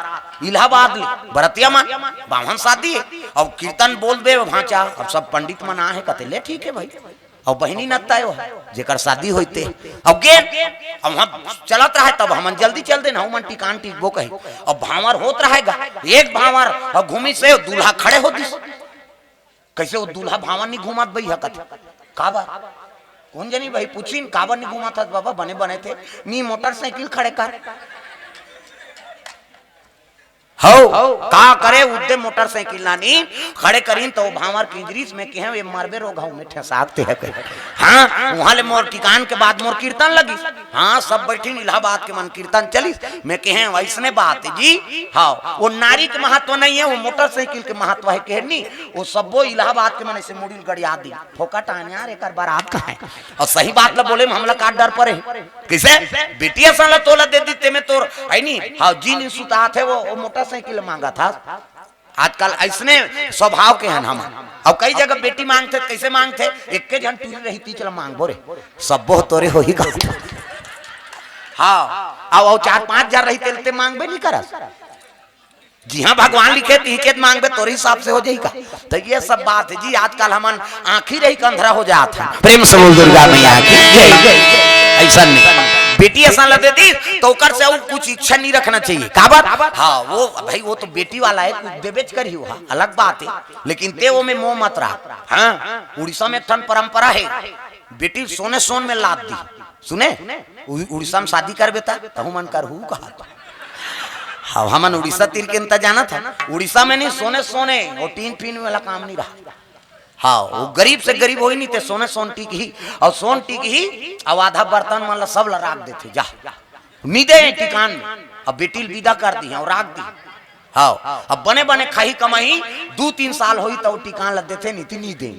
इलाहाबाद ले, बरतिया मन, बाम्हन शादी हे, अब कीर्तन बोल दे भांचा, अब सब पंडित मन आ हे, कथे, ले ठीक हे भाई। अउ बहिनी नत्ता हे, जेकर शादी होइते। अउ गे, अब हम चलत रहे, तब हमन जल्दी चल देन, हमन टिकान टिकबो कही। अब भांवर होत रहेगा, एक भांवर, अउ घूमी से दूल्हा खड़े हो दिस। कइसे वो दूल्हा भांवर नहीं घूमत बई हकत? काबर? कोन जनी भाई पूछिन, काबर नहीं घूमत हस बाबा? बने बने थे, नी मोटरसाइकिल खड़े कर। हव, का करे, उद्दे मोटरसाइकिल लानी, खड़े करिन त ओ भांवर किंजरिस। में केहेंव, ए मरबे रोगहा में ठेंसाकते हे कहि। हाँ, उहाँ ले मोर टिकान के बाद मोर कीर्तन लगिस। हाँ, सब बइठिन इलाहाबाद के मन, कीर्तन चलिस। में केहेंव, अइसने बात हे जी। हाँ, ओ नारी के महत्व नइ हे, ओ मोटरसाइकिल के महत्व हे, केहेंव नी। ओ सब्बो इलाहाबाद के मन अइसे मुड़ी ल गड़िया दिस। फोकट आने यार, एकर बरात कहाँ हे? अउ सही बात ल बोले में हमला का डर परे हे? कइसे? बेटी असन ल तोला दे दिस, तेमे तोर, हे नी? हाँ, जिन सुतात हे ओ, ओ मोटरसाइकिल मांगत हस। आजकल अइसने स्वभाव के हन हमन। अउ कई जगह बेटी मांगथे, कइसे मांगथे? एक्के झन टूरी रही, तीच ल मांगबो रे, सब्बो तोरे होही का। हाँ, अउ, अउ चार पांच हजार रही, तेला ते मांगबे नइ करस। जिहाँ भगवान लिखे, तिही के मांगबे, तोरे हिसाब से हो जाही का। त ए सब बात हे जी, आजकल हमन आँखी रहिके अंधरा हो जात हन। प्रेम से बोल दुर्गा मैया की जय। अइसन नइ, बेटी असन ल दे दिस त ओकर से अउ कुछ इच्छा नइ रखना चाहिए। काबर? हाँ, ओ भाई, ओ तो बेटी वाला हे, कुछ देबेच करही, ओ हा अलग बात हे, लेकिन ते ओमे मोह मत राख। हाँ, उड़ीसा में एक ठन परंपरा हे, बेटी ल सोने सोन में लाद दिस। सुने, उ-, उड़ीसा में शादी करबे त तहूँ मन करहू कहा। हाँ, हमन उड़ीसा तीर के त जानत हन, उड़ीसा में नइ, सोने सोन, ओ टीन पीन वाला काम नइ रहा। हाँ, ओ गरीब से गरीब होही नइ, ते सोने सोन टिकही, अउ सोन टिकही, अउ आधा बर्तन मन ला सब ला राख देथे, जा। नइ दे टिकान में, अउ बेटी ल बिदा कर दिस, अउ राख दिस। हाँ, अब बने बने खाही कमाही, दू तीन साल होही त ओ टिकान ला देथे, नइ ते नइ दे।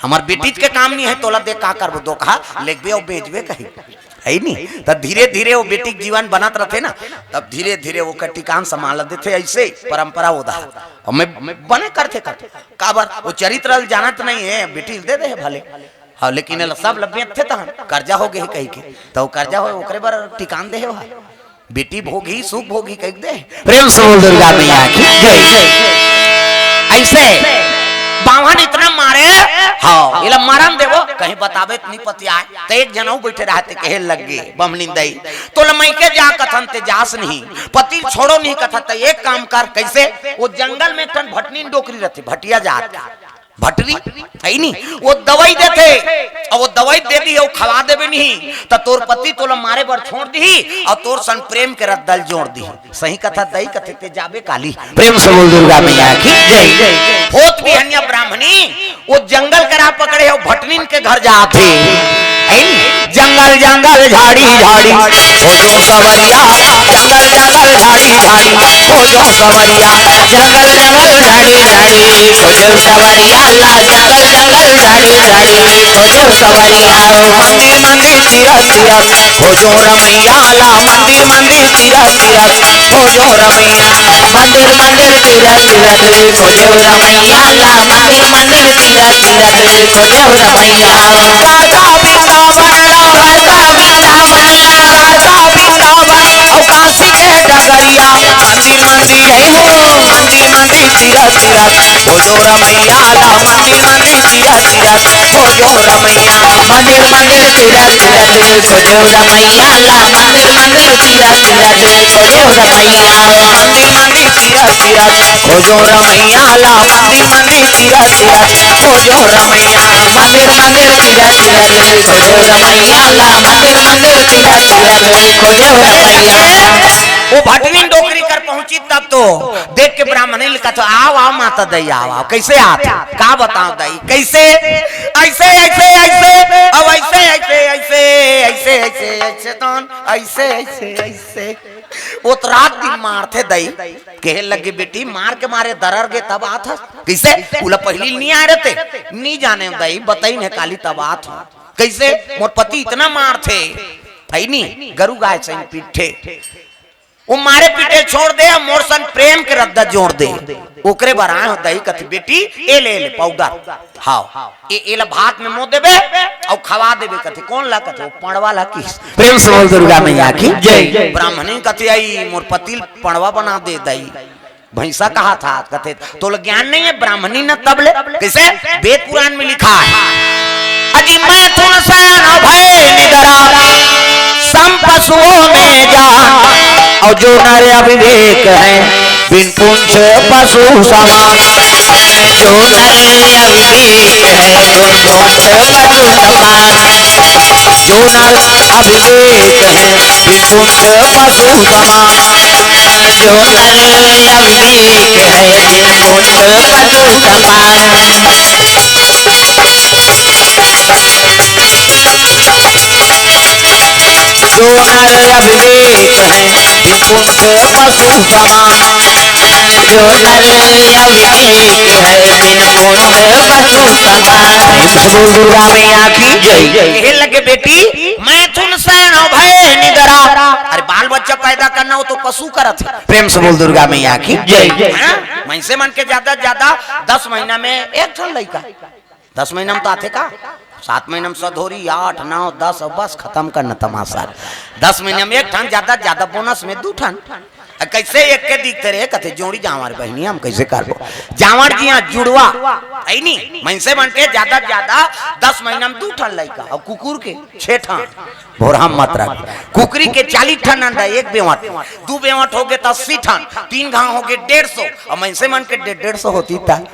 हमर बेटीच के काम नइ हे, तोला दे का करबो, धोखा लेगबे अउ बेचबे कही। हे नी? त धीरे धीरे ओ बेटी के जीवन बनत रथे ना, तब धीरे धीरे ओकर टिकान सामान ल देथे, अइसे परंपरा ओदा। अउ में बने करथे, करथे। काबर? ओ चरित्र ल जानत नइ हे, बेटी ल दे दे हे भले। हाँ, लेकिन एला सब ल बेचथे तहन, करजा हो गे हे कहिके। त ओ करजा होय, ओकरे बर टिकान दे हे ओ हा। बेटी भोगही, सुख भोगही कहि दे। प्रेम से बोल दुर्गा मैया की जय। अइसे बाम्हन इतना मारे, हाँ, एला मरन देबो, कहीं बताबे त नइ पतियाय। त एक झन अउ बइठे रहथे, कहे लगे, बम्हनिन दई, तोला मइके जा कथन ते जास नहीं, पति ल छोड़ो नहीं कथन, त एक काम कर, कइसे? ओ जंगल में एक ठन भटनीन डोकरी रथे, भटिया जात के। भटरी, हे नी? ओ दवई देथे, अउ ओ दवई दे दिही, अउ खवा देबे नहीं, त तोर पति तोला मारे बर छोड़ दिही, अउ तोर संग प्रेम के रद्दा ल जोड़ दिही। सही कथस दई, कथे ते जाबे काली। प्रेम से बोल दुर्गा मैया की जय। होत बिहनिया ब्राह्मणी, ओ जंगल करा पकड़े हे, ओ भटनीन के घर जात हे। हे नी? जंगल जंगल झाड़ी झाड़ी खोजो सवरिया, जंगल जंगल झाड़ी झाड़ी खोजो सवरिया, जंगल जंगल झाड़ी झाड़ी खोजो सवरिया ला, जंगल जंगल झाड़ी झाड़ी खोजो सवरिया। मंदिर मंदिर तीरथ तीरथ खोजो रमैया ला, मंदिर मंदिर तीरथ तीरथ खोजो रमैया, मंदिर मंदिर तीरथ तीरथ खोजो रमैया ला, मंदिर मंदिर तीरथ तीरथ खोजो रमैया। राधा वृंदावन ला, राधा वृंदावन ला, राधा वृंदावन अउ काशी के डगरिया, मंदिर मंदिर हे हो, मंदिर मंदिर तीरथ तीरथ खोजो रमैया ला, मंदिर मंदिर तीरथ तीरथ खोजो रमैया, मंदिर मंदिर तीरथ तीरथ खोजो रमैया ला, मंदिर मंदिर तीरथ तीरथ खोजो रमैया, मंदिर मंदिर तीरथ तीरथ खोजो रमैया ला, मंदिर मंदिर तीरथ तीरथ खोजो रमैया, मंदिर मंदिर तीरथ तीरथ खोजो रमैया ला, मंदिर मंदिर तीरथ तीरथ खोजो रमैया। ओ भटनीन डोकरी कर पहुंचिस तब तो देख के ब्राह्मणी ल कथे, आव, आव माता दई, आव, आव। कइसे आत हे? का बतावंव दई? कइसे? अइसे, अइसे, अइसे, अउ अइसे, अइसे, अइसे, अइसे, अइसे, अइसे, तहन अइसे, अइसे, अइसे। ओ त रात दिन मारथे दई, कहे लगे, बेटी, मार के मारे दरर गे तब आत हस। कइसे? ओला पहिली नइ आय रहिथे, नइ जानेंव दई, बतइन हे काली तब आत हंव। कइसे? मोर पति इतना मारथे, हे नी, गरू गाय सही पीटथे। ओ मारे पीटे छोड़ दे, मोर संग प्रेम के रद्दा जोड़ दे। ओकरे बर आय हंव दई, कथे, बेटी, ए ले, ए ले पाउडर। हव, ए, एला भात में मो देबे, अउ खवा देबे, कथे, कोन ला? कथे, ओ पंड़वा ला किस। प्रेम से बोल दुर्गा मैया की जय। ब्राह्मणी कथे, अई मोर पति ल पंड़वा बना दे दई। भइँसा कहत हस, कथे, तोला ज्ञान नइ हे, ब्राह्मणी न तब ले। कइसे? वेद पुराण में लिखा हे, अजी मैथुन सयन भए निदरा, सम पशुओं में जान, अउ जो नर अविवेक है, बिन पुंछ पशु समान। जो नर अविवेक है, बिन पुंछ पशु समान। जो नर अविवेक है, बिन पुंछ पशु समान। जो नर अविवेक है, जिन कुंड वसु समान। जो नर अविवेक है, जिन कुंड वसु समान। जो नर अविवेक है, जिन कुंड वसु समान। प्रेम से बोल दुर्गा मैया की जय। कहे लगे, बेटी, मैथुन शयन भय निद्रा। अरे, बाल बच्चा पैदा करना हो तो पशु करत है। प्रेम से बोल दुर्गा मैया की जय। हाँ? मनसे मन के ज्यादा से ज्यादा दस महीना में एक ठन लइका। दस महीना में तो आथे का? सात महीना में सधोरी, आठ, नौ, दस, और बस खत्म करना तमाशा। दस महीना में एक ठन, ज्यादा से ज्यादा बोनस में दू ठन। आ, कैसे एक के दिखते रहे, कथे, "जोड़ी जांवर बहिनी, हम कैसे करबो?" जांवर जी, हाँ, जुड़वा, है नी? मनसे मन के ज्यादा से ज्यादा दस महीना में दू ठन लइका, और कुकुर के छह ठन। भोरहा मत रख। कुकरी के चालीस ठन अंडा, एक बेवट, दू बेवट हो गे त अस्सी ठन, तीन घाव हो गे डेढ़ सौ, और मनसे मन के डे-, डेढ़ सौ होती त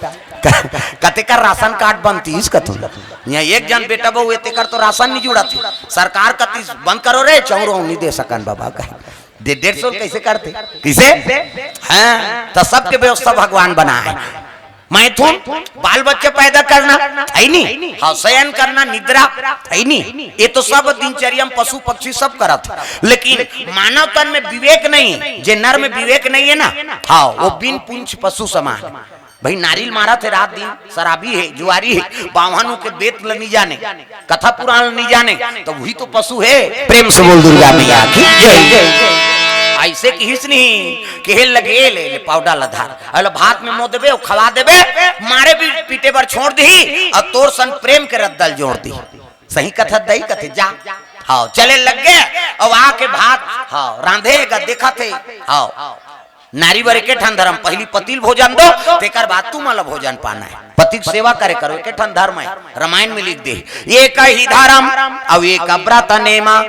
क-, कतेक राशन कार्ड बनतीस कथू। यहाँ एक जन बेटा बहू हे, तेकर तो राशन नहीं जुड़त हे। सरकार कतीस, "बंद करो रे, चौरो नहीं दे सकन बाबा का।" दे डेढ़ सौ कैसे करते? किसे? हाँ, तो सबके व्यवस्था भगवान बनाए। मैथुन, बाल बच्चे पैदा करना, है नी? हाँ, शयन करना, निद्रा, है नी? ये तो सब दिनचर्या में पशु पक्षी सब करत हे। लेकिन मानव तन में विवेक नहीं, जे नर में विवेक नहीं है ना, हाँ, वो बिन पूंछ पशु समान। भाई, नारिल मारत हे रात दिन, शराबी हे, जुआरी हे, बाम्हन के बेद ल नहीं जाने, कथा पुराण ल नहीं जाने, तो वही तो पशु हे। प्रेम से बोल दुर्गा मैया की जय। ऐसे किहिस नहीं, कहे लगे, "ले, ले, पाउडर ला धार, अल भात में मो देबे, अउ खवा देबे, मारे भी पीटे बर छोड़ दिही, अउ तोर सन प्रेम के रद्दा ल जोड़ दिही।" सही कथत दई कथे, "जा।" हाँ, चले लग गे, अउ आके भात, हाँ, रांधे गा, देखत हे, हाँ, नारी बर एके ठन धरम, पहिली पति ल भोजन दो, तेकर बाद तुमन ल भोजन पाना हे। पति के सेवा करे करो, एके ठन धरम हे, रामायण में लिख दे, "एक ही धरम, अउ एक व्रत नेमा,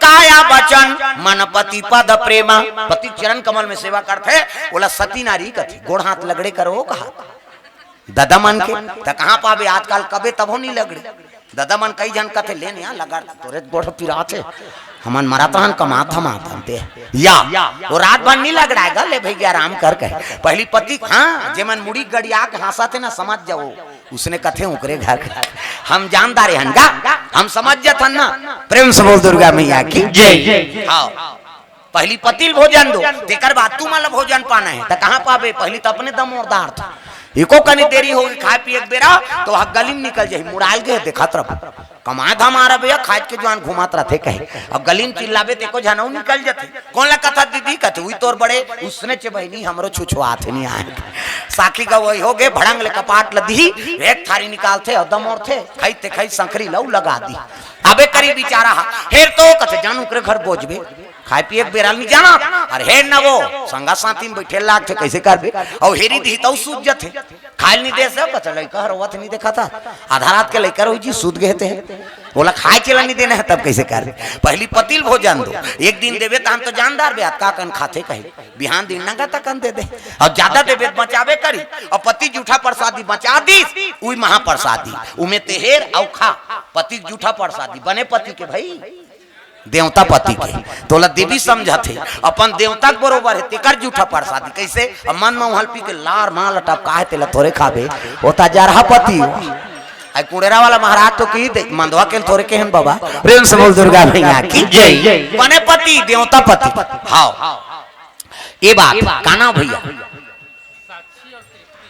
काया वचन मन पति पद प्रेमा।" पति के चरण कमल में सेवा करथे, ओला सती नारी कथे, गोड़ हाथ लगड़े करो कहा। ददा मन के, त कहाँ पाबे आजकल, कबे तभो नहीं लगड़े। ददा मन कई झन कथे, "ले न या, लगड़, तोरे गोड़ पिरात हे, हमन मरत रहन, कमात धमात हन ते।" या, वो रात भर नहीं लगड़ाएगा, "ले भैया, आराम कर," कहे। पहली पति, हाँ, जे मन मुड़ी गड़िया के हाँसत हे ना, समझ जाओ, उसने कथे, "ओकरे घर के हम जानदार हन गा, हम समझ जथन ना।" प्रेम से बोल दुर्गा मैया की जय। हाँ। पहली पति ल भोजन दो, तेकर बाद तुमन ल भोजन पाना हे। त कहाँ पाबे? पहली त अपने दमोर दारथे। एको कनी देरी होगे, खाए पिए के बेरा, त वहाँ गली में निकल जाही, मुड़ाल गे, देखत रह। कमाए धमाए रह भैया, खाए के जुआन घुमात रथे कहे। अब गली में चिल्लाबे, त एको झन अउ निकल जथे। कोन ला कथा दीदी? कथे, "उही तोर बड़े, उसने चे बहिनी, हमरो छुछुआत हे नहीं आए।" साखी गवई होगे, भड़ंग ले कपाट ल दिही, एक थारी निकालथे, अउ दमोरथे, खाई ते खाई संखरी लऊ लगा दी। अबे करी बिचारा हा, हेर तो कथे, "जान ओकरे घर बोझबे।" खाए पिए के बेरा ल नहीं जाना, अरे हेर न वो, संगा साथी में बैठे लागथे, कैसे करबे? अउ हेरी दिही तउ सूझ जथे। खाए ल नहीं दे से, कथे, "लइका ह रोवत नहीं देखा था, आधा रात के लइका रोही जी, सूत गए थे।" बोला, "खाए चला नहीं देना है, तब कैसे करबे? पहली पति ल भोजन दो, एक दिन देबे, तहन तो जानदार बे, अतका कन खाथे कही, बिहान दिन नंगा तकन दे दे, अउ ज्यादा देबे त बचाबे करी।" अउ पति जूठा प्रसादी बचा दिस, उही महाप्रसादी, उमे ते हेर अउ खा, पति के जूठा प्रसादी, बने पति के भाई। देवता पति के, तोला देवी समझत हे, अपन देवता के बरोबर हे, तेकर जूठा प्रसादी। कैसे? अब मन में उहल पी के लार माल टपका हे, तेला थोरे खाबे, ओता जरहा पति। आई कुड़ेरा वाला महाराज तो की दे, मंदवा के थोरे के हन बाबा। प्रेम से बोल दुर्गा मैया की जय। बने पति, देवता पति। हाँ। ये बात, का नाम भैया?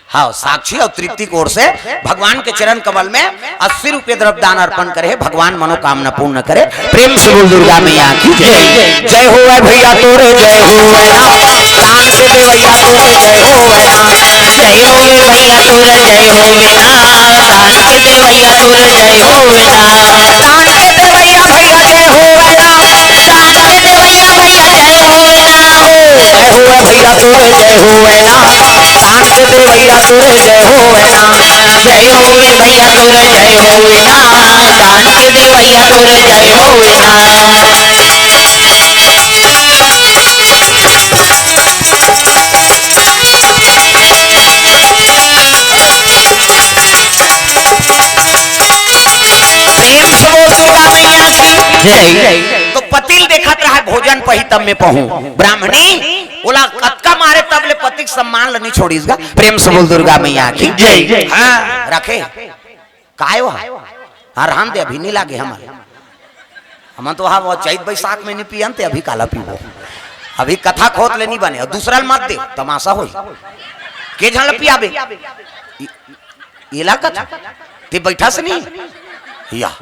हाँ, साक्षी अउ तृप्ति के ओर से भगवान के चरण कमल में अस्सी रुपये द्रव्य दान अर्पण करे, भगवान मनोकामना पूर्ण करे। प्रेम से बोल दुर्गा मैया की जय। जय हो भैया तोरे, जय हो। दान के देवैया तोरे, जय हो। जय हो भैया तोरे, जय हो। दान के देवैया तोरे, जय हो। दान के देवैया भैया, जय हो। दान के देवैया भैया, जय हो। जय हो भैया तोरे, जय हो। दान के देवैया तोरे जय होवे ना। जय होवे भैया तोरे जय होवे ना। दान के देवैया तोरे जय होवे ना। प्रेम से बोल दुर्गा मैया की जय। तो पति ल देखत रहा भोजन पही तब में पहूं। ब्राह्मणी ओला कतका मारे तब ले पति के सम्मान ल नहीं छोड़िस गा। प्रेम से बोल दुर्गा मैया की जय। हाँ, रखे। काय वो? हाँ, रहन दे, अभी नहीं लागे हमन। हमन तो हाँ, वो चैत बैसाख में नहीं पियन ते, अभी काला पीबो? अभी कथा खोत ले नहीं बने, अउ दूसरा ल मत दे, तमाशा होई। के झन ल पियाबे? एला कथा। ते बैठा से नहीं? या।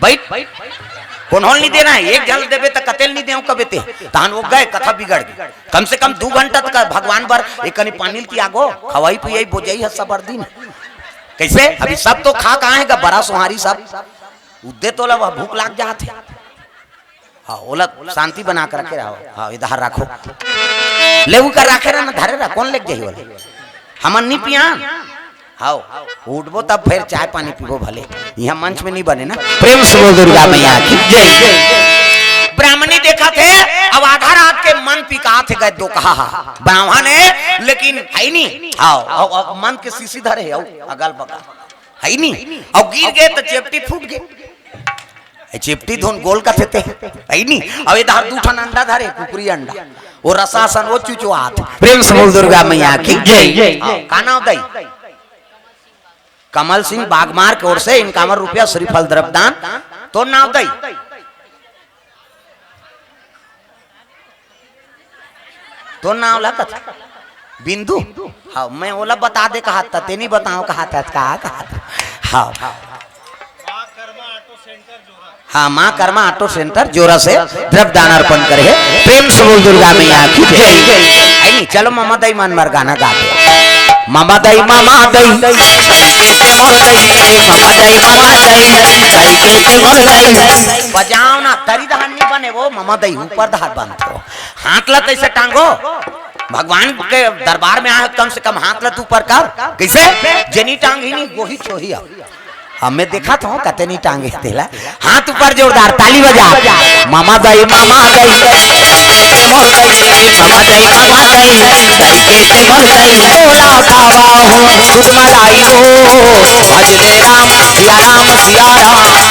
बैठ। कोन होल नहीं देना है? एक झन देबे त कतेल नहीं देव कबे ते। तहन वो गए, कथा बिगड़ गई। कम से कम दू घंटा तक भगवान बर एक कनी पानी ल तियागो, खवाई पियाई बोजई ह सबर दिन। कैसे? अभी सब तो खा कहाँ है गा, बरा सोहारी सब? उद्दे तोला वह भूख लाग जात है। हाँ, ओला शांति बना के रखे रहो। हाँ, इधर रखो। ले उ कर रखे रह ना, धरे रह, कोन लेके जाही ओला? हमन नहीं पियान। हाँ, उठबो तब फिर चाय पानी पीबो भले। यहाँ मंच में नहीं बने ना। प्रेम से बोल दुर्गा मैया की जय। ब्राह्मणी देखा थे, अब आधा रात के मन पिकात है, गए दो कहा हा। ब्राह्मण है, लेकिन है नहीं। हाँ, अउ, अउ मन के शीशी धरे है, अउ अगल बगल है नहीं। अउ गिर गए तो चेपटी फूट गए। ए, चेपटी धुन गोल कथे ते। है नहीं। अउ इधर दू ठन अंडा धरे, कुकरी अंडा। वो रसा सन वो चुचुआत। प्रेम से बोल दुर्गा मैया की जय। हाँ, का नाव दई? कमल सिंह बागमार के ओर से इनकावन रुपया श्रीफल द्रव्य दान। तोर नाव दई? तोर नाव ला कथा? बिंदु? हाँ, मैं ओला बता दे कहा था, ते नहीं बताओ कहा था, कहा, कहा था। हाँ। हाँ, माँ कर्मा ऑटो सेंटर जोरा से द्रव्य दान अर्पण करे है। प्रेम से बोल दुर्गा मैया की जय। है नहीं, चलो ममा दई मन मर गाना गा दे। ममा दई, ममा दई, ममा दई, ममा दई, बजाओ ना, तरी दहार नहीं बने वो, ममा दई ऊपर दहार बनथे। हाथ ला तैसे टांगो, भगवान के दरबार में आए, कम से कम हाथ ला तू ऊपर कर। कैसे? जेनी टांग ही नहीं, वही छोही अब। अब मैं देखा था, कते नहीं टांगे तेला। हाथ ऊपर जोरदार, ताली बजा। मामा दाई, मामा दाई, मामा दाई, मामा दाई, थोड़ा खावा हो, दूध मलाई हो, भजले राम, सिया राम, सिया राम,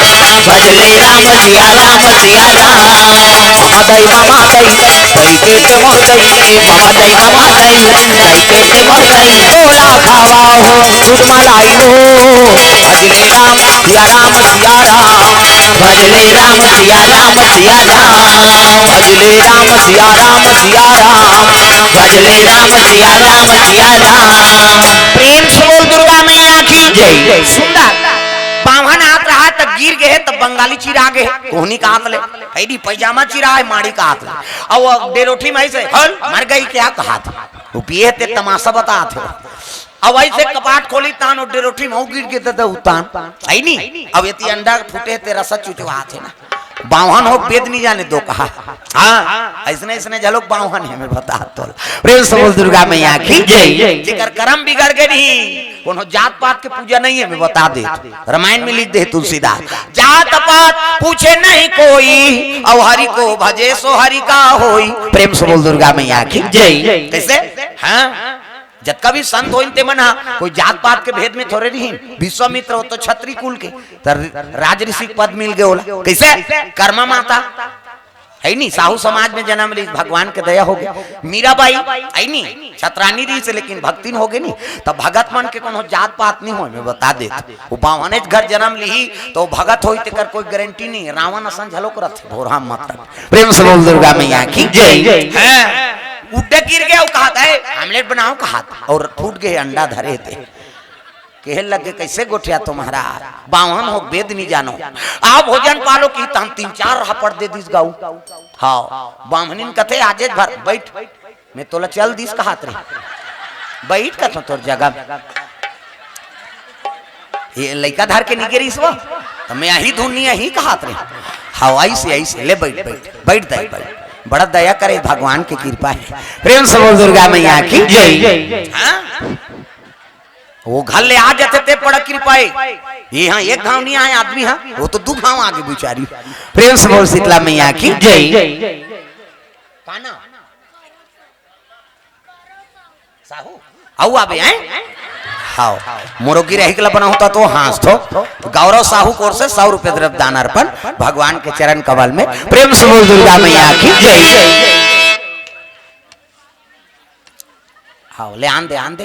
भजले राम, सिया राम, सिया राम। मामा दाई, मामा दाई, दाई के ते मोर दाई, मामा दाई, मामा दाई, दाई के ते मोर दाई, थोड़ा खावा हो, दूध मलाई हो, भजले राम, सिया राम, सिया राम, भजले राम, सिया राम, सिया राम, भजले राम, सिया राम, सिया राम, भजले राम, सिया राम, सिया राम। प्रेम से बोल दुर्गा मैया की जय। सुंदर। बाम्हन आत रहा त गिर गए, तब बंगाली चिरा गए, कोहनी का हाथ ले। है दी पैजामा चिरा है, माड़ी का हाथ ले। अउ वो डेरोठी में से, "हल, मर गई क्या?" कहा था। वो पिए ते तमाशा बता थे। अब ऐसे कपाट खोली तान, वो डेरोठी में वो गिर गए, दादा उतान। है नी? अब यदि अंडा फूटे ते रसा चुचवा थे ना। बाम्हन हो, वेद नहीं जाने दो कहा। हाँ, ऐसने, ऐसने झलोक बाम्हन है, मैं बता तो। प्रेम से बोल दुर्गा मैया की जय। जेकर करम बिगड़ गए नहीं, कोनो जात पात के पूजा नहीं है, मैं बता दे। रामायण में लिख दे तुलसीदास, "जात पात पूछे नहीं कोई, अउ हरि को भजे सो हरि का होई।" प्रेम से बोल दुर्गा मैया की जय। कैसे? हाँ, जतका भी संत होइन ते मन हा कोई जात पात के भेद में थोरे रहिन। विश्वामित्र हो तो छत्री कुल के, त राज ऋषि के पद मिल गए ओला। कैसे? कर्मा माता। है नी, साहू समाज में जन्म ली, भगवान के दया हो गई। मीराबाई, है नी, छत्रानी रही से, लेकिन भक्तिन हो गई नी। तब भगत मन के कोनो जात पात नहीं हो, मैं बता दे। वो बाम्हनेच घर जन्म ली, तो भगत होई तेकर कोई गारंटी नहीं। रावण असन झलोक रथे, भोरहा मत रख। प्रेम से बोल दुर्गा मैया की जय। हैं? उड्डे गिर गए, वो कहा था, "ए, आमलेट बनाओ," कहा था, अउ फूट गए अंडा धरे थे। कहे लगे, "कैसे गोठिया तुम्हारा? बाम्हन हो, वेद नहीं जानो। आओ भोजन पालो," की तहन तीन चार हापड़ दे दिस गाऊ। हाँ, बाम्हनिन कथे, "आजेच भर बैठ, मैं तोला चल दिस कहत रही। बैठ," कथो, "तोर जगह में।" ये लइका धर के निगे रहिस वो, तो मैं यही धुन नहीं, यही कहत रही। हाँ, ऐसे, ऐसे, "ले बैठ, बैठ, बैठ दाई, बैठ।" बड़ा दया करे, भगवान की कृपा है। प्रेम से बोल दुर्गा मैया की जय। हाँ? वो घर ले आ जाते ते बड़ा कृपा है। ये हाँ एक घाव नहीं आए आदमी, हाँ, वो तो दू घाव आगे बेचारी। प्रेम से बोल शीतला मैया की जय। का नाम? साहू। आऊ आबे हैं? हाव। मोरो गिरहिक ला बना होता तो हाँस थो। गौरव साहू कोर से सौ रुपये द्रव्य दान अर्पण भगवान के चरण कमल में। प्रेम से बोल दुर्गा मैया की जय। हव, ले आन दे, आन दे।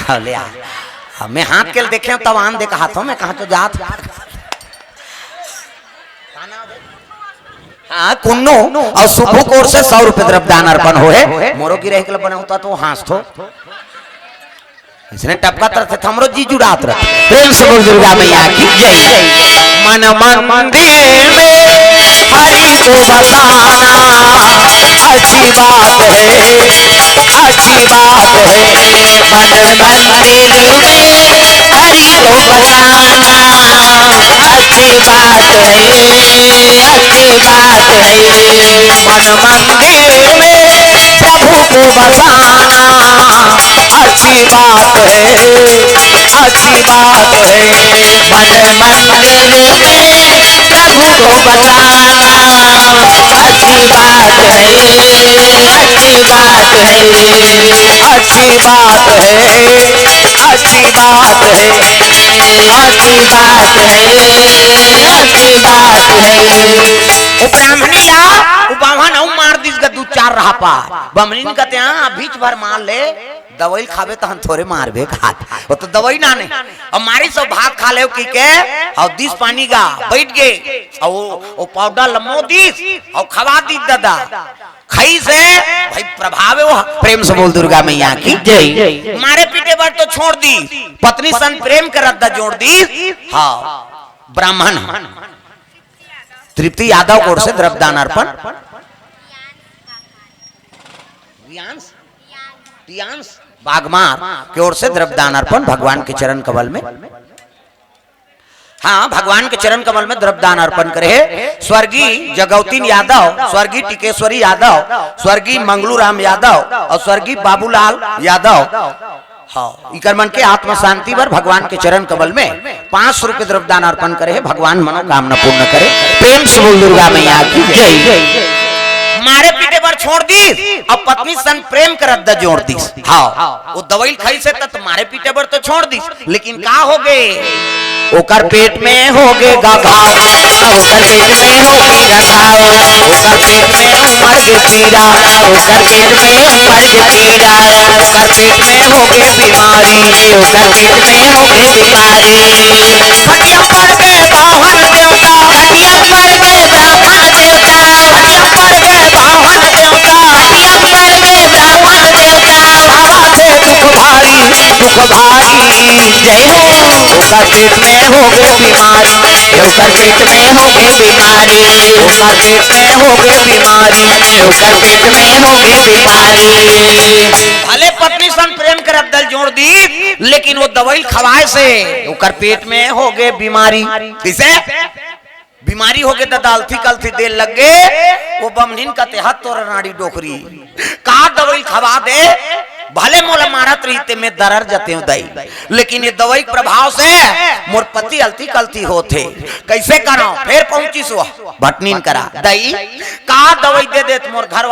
हव, ले आ। हव, मैं हाथ के ल देखे हंव, तब आन दे कहाथंव, मैं कहां तो जात। हां, कुन्नू अउ सुब्बू कोर से सौ रुपये द्रव्य दान अर्पण होहे। मोरो गिरही के ल बनाहूं त तो हांसथो। अइसने टपकत रथे, त हमरो जी जुड़ात रथे। प्रेम से बोल दुर्गा मैया की जय। मन मंदिर में हरि को बसाना अच्छी बात है, अच्छी बात है। मन मंदिर में हरि को बसाना अच्छी बात है, अच्छी बात है। मन मंदिर में प्रभु को बसाना अच्छी बात है, अच्छी बात है। मन मंदिर में प्रभु को बसाना अच्छी बात है, अच्छी बात है। अच्छी बात है, अच्छी बात है, अच्छी बात है, अच्छी बात है। वो ब्राह्मणी ला, वो बाम्हन अउ मार दिस गा दू चार रहपा। बमनिन कथे, हां, बीच भर मार ले, दवई खाबे तहन थोरे मारबे कहात। वो तो दवई नाने। अब मारिस अउ भात खा लेव कहिके, अउ दिस पानी गा, बइठ गे। अउ वो, वो पाउडर ल मो दिस, अउ खवा दिस ददा। खइसे भाई प्रभाव हे वो। प्रेम से बोल दुर्गा मैया की जय। मारे पीटे बर तो छोड़ दिस, पत्नी संग प्रेम के रद्दा जोड़ दिस। हां, ब्राह्मण ह। तृप्ति यादव कोर से द्रव्य दान अर्पण। रियांश, रियांश बागमार के ओर से द्रव्य दान अर्पण भगवान के चरण कमल में। हां, भगवान के चरण कमल में द्रव्य दान अर्पण करे हे स्वर्गीय जगौतीन यादव, स्वर्गीय टिकेश्वरी यादव, स्वर्गीय मंगलू राम यादव अउ स्वर्गीय बाबूलाल यादव। हां, इकर मन के आत्मा शांति बर भगवान के चरण कमल में पांच सौ रुपये द्रव्य दान अर्पण करे हे। भगवान मनोकामना पूर्ण करे। प्रेम से बोल दुर्गा मैया की जय। मारे पीटे बर छोड़ दिस, अब पत्नी संग प्रेम के रद्दा जोड़ दिस। हां, वो दवई खइसे त मारे पीटे बर तो छोड़ दिस, लेकिन का हो गे? ओकर पेट में हो गे गा घाव, ओकर पेट में हो गे गा घाव, ओकर पेट में उमड़ गे कीड़ा, ओकर पेट में उमड़ गे कीड़ा, ओकर पेट में हो गे बीमारी, ओकर पेट में हो गे बीमारी। खटिया पर गे बाम्हन देवता, खटिया पर गे बाम्हन देवता, खटिया पर गे बाम्हन देवता, खटिया पर गे बाम्हन देवता। बाबा के दुख भारी, दुख भारी, जय हो। ओकर पेट में हो गे बीमारी, ओकर पेट में हो गे बीमारी, ओकर पेट में हो गे बीमारी, ओकर पेट में हो गे बीमारी। भले पत्नी संग प्रेम के रद्दा ल जोड़ दिस, लेकिन वो दवई खवाय से ओकर पेट में हो गे बीमारी। कइसे? बीमारी हो गे ददा, अलथी कलथी दे ल लग गे। वो बमनिन कथे, हत तोर अनाड़ी डोकरी, का दवई खवा दे, भले मोला मारत रहिते, मैं दरर जतेंव दई, लेकिन ये दवई के प्रभाव से मोर पति अलथी कलथी होत हे। कइसे करंव? फेर पहुंचिस वो भटनीन करा, दई, का दवई दे देत मोर घर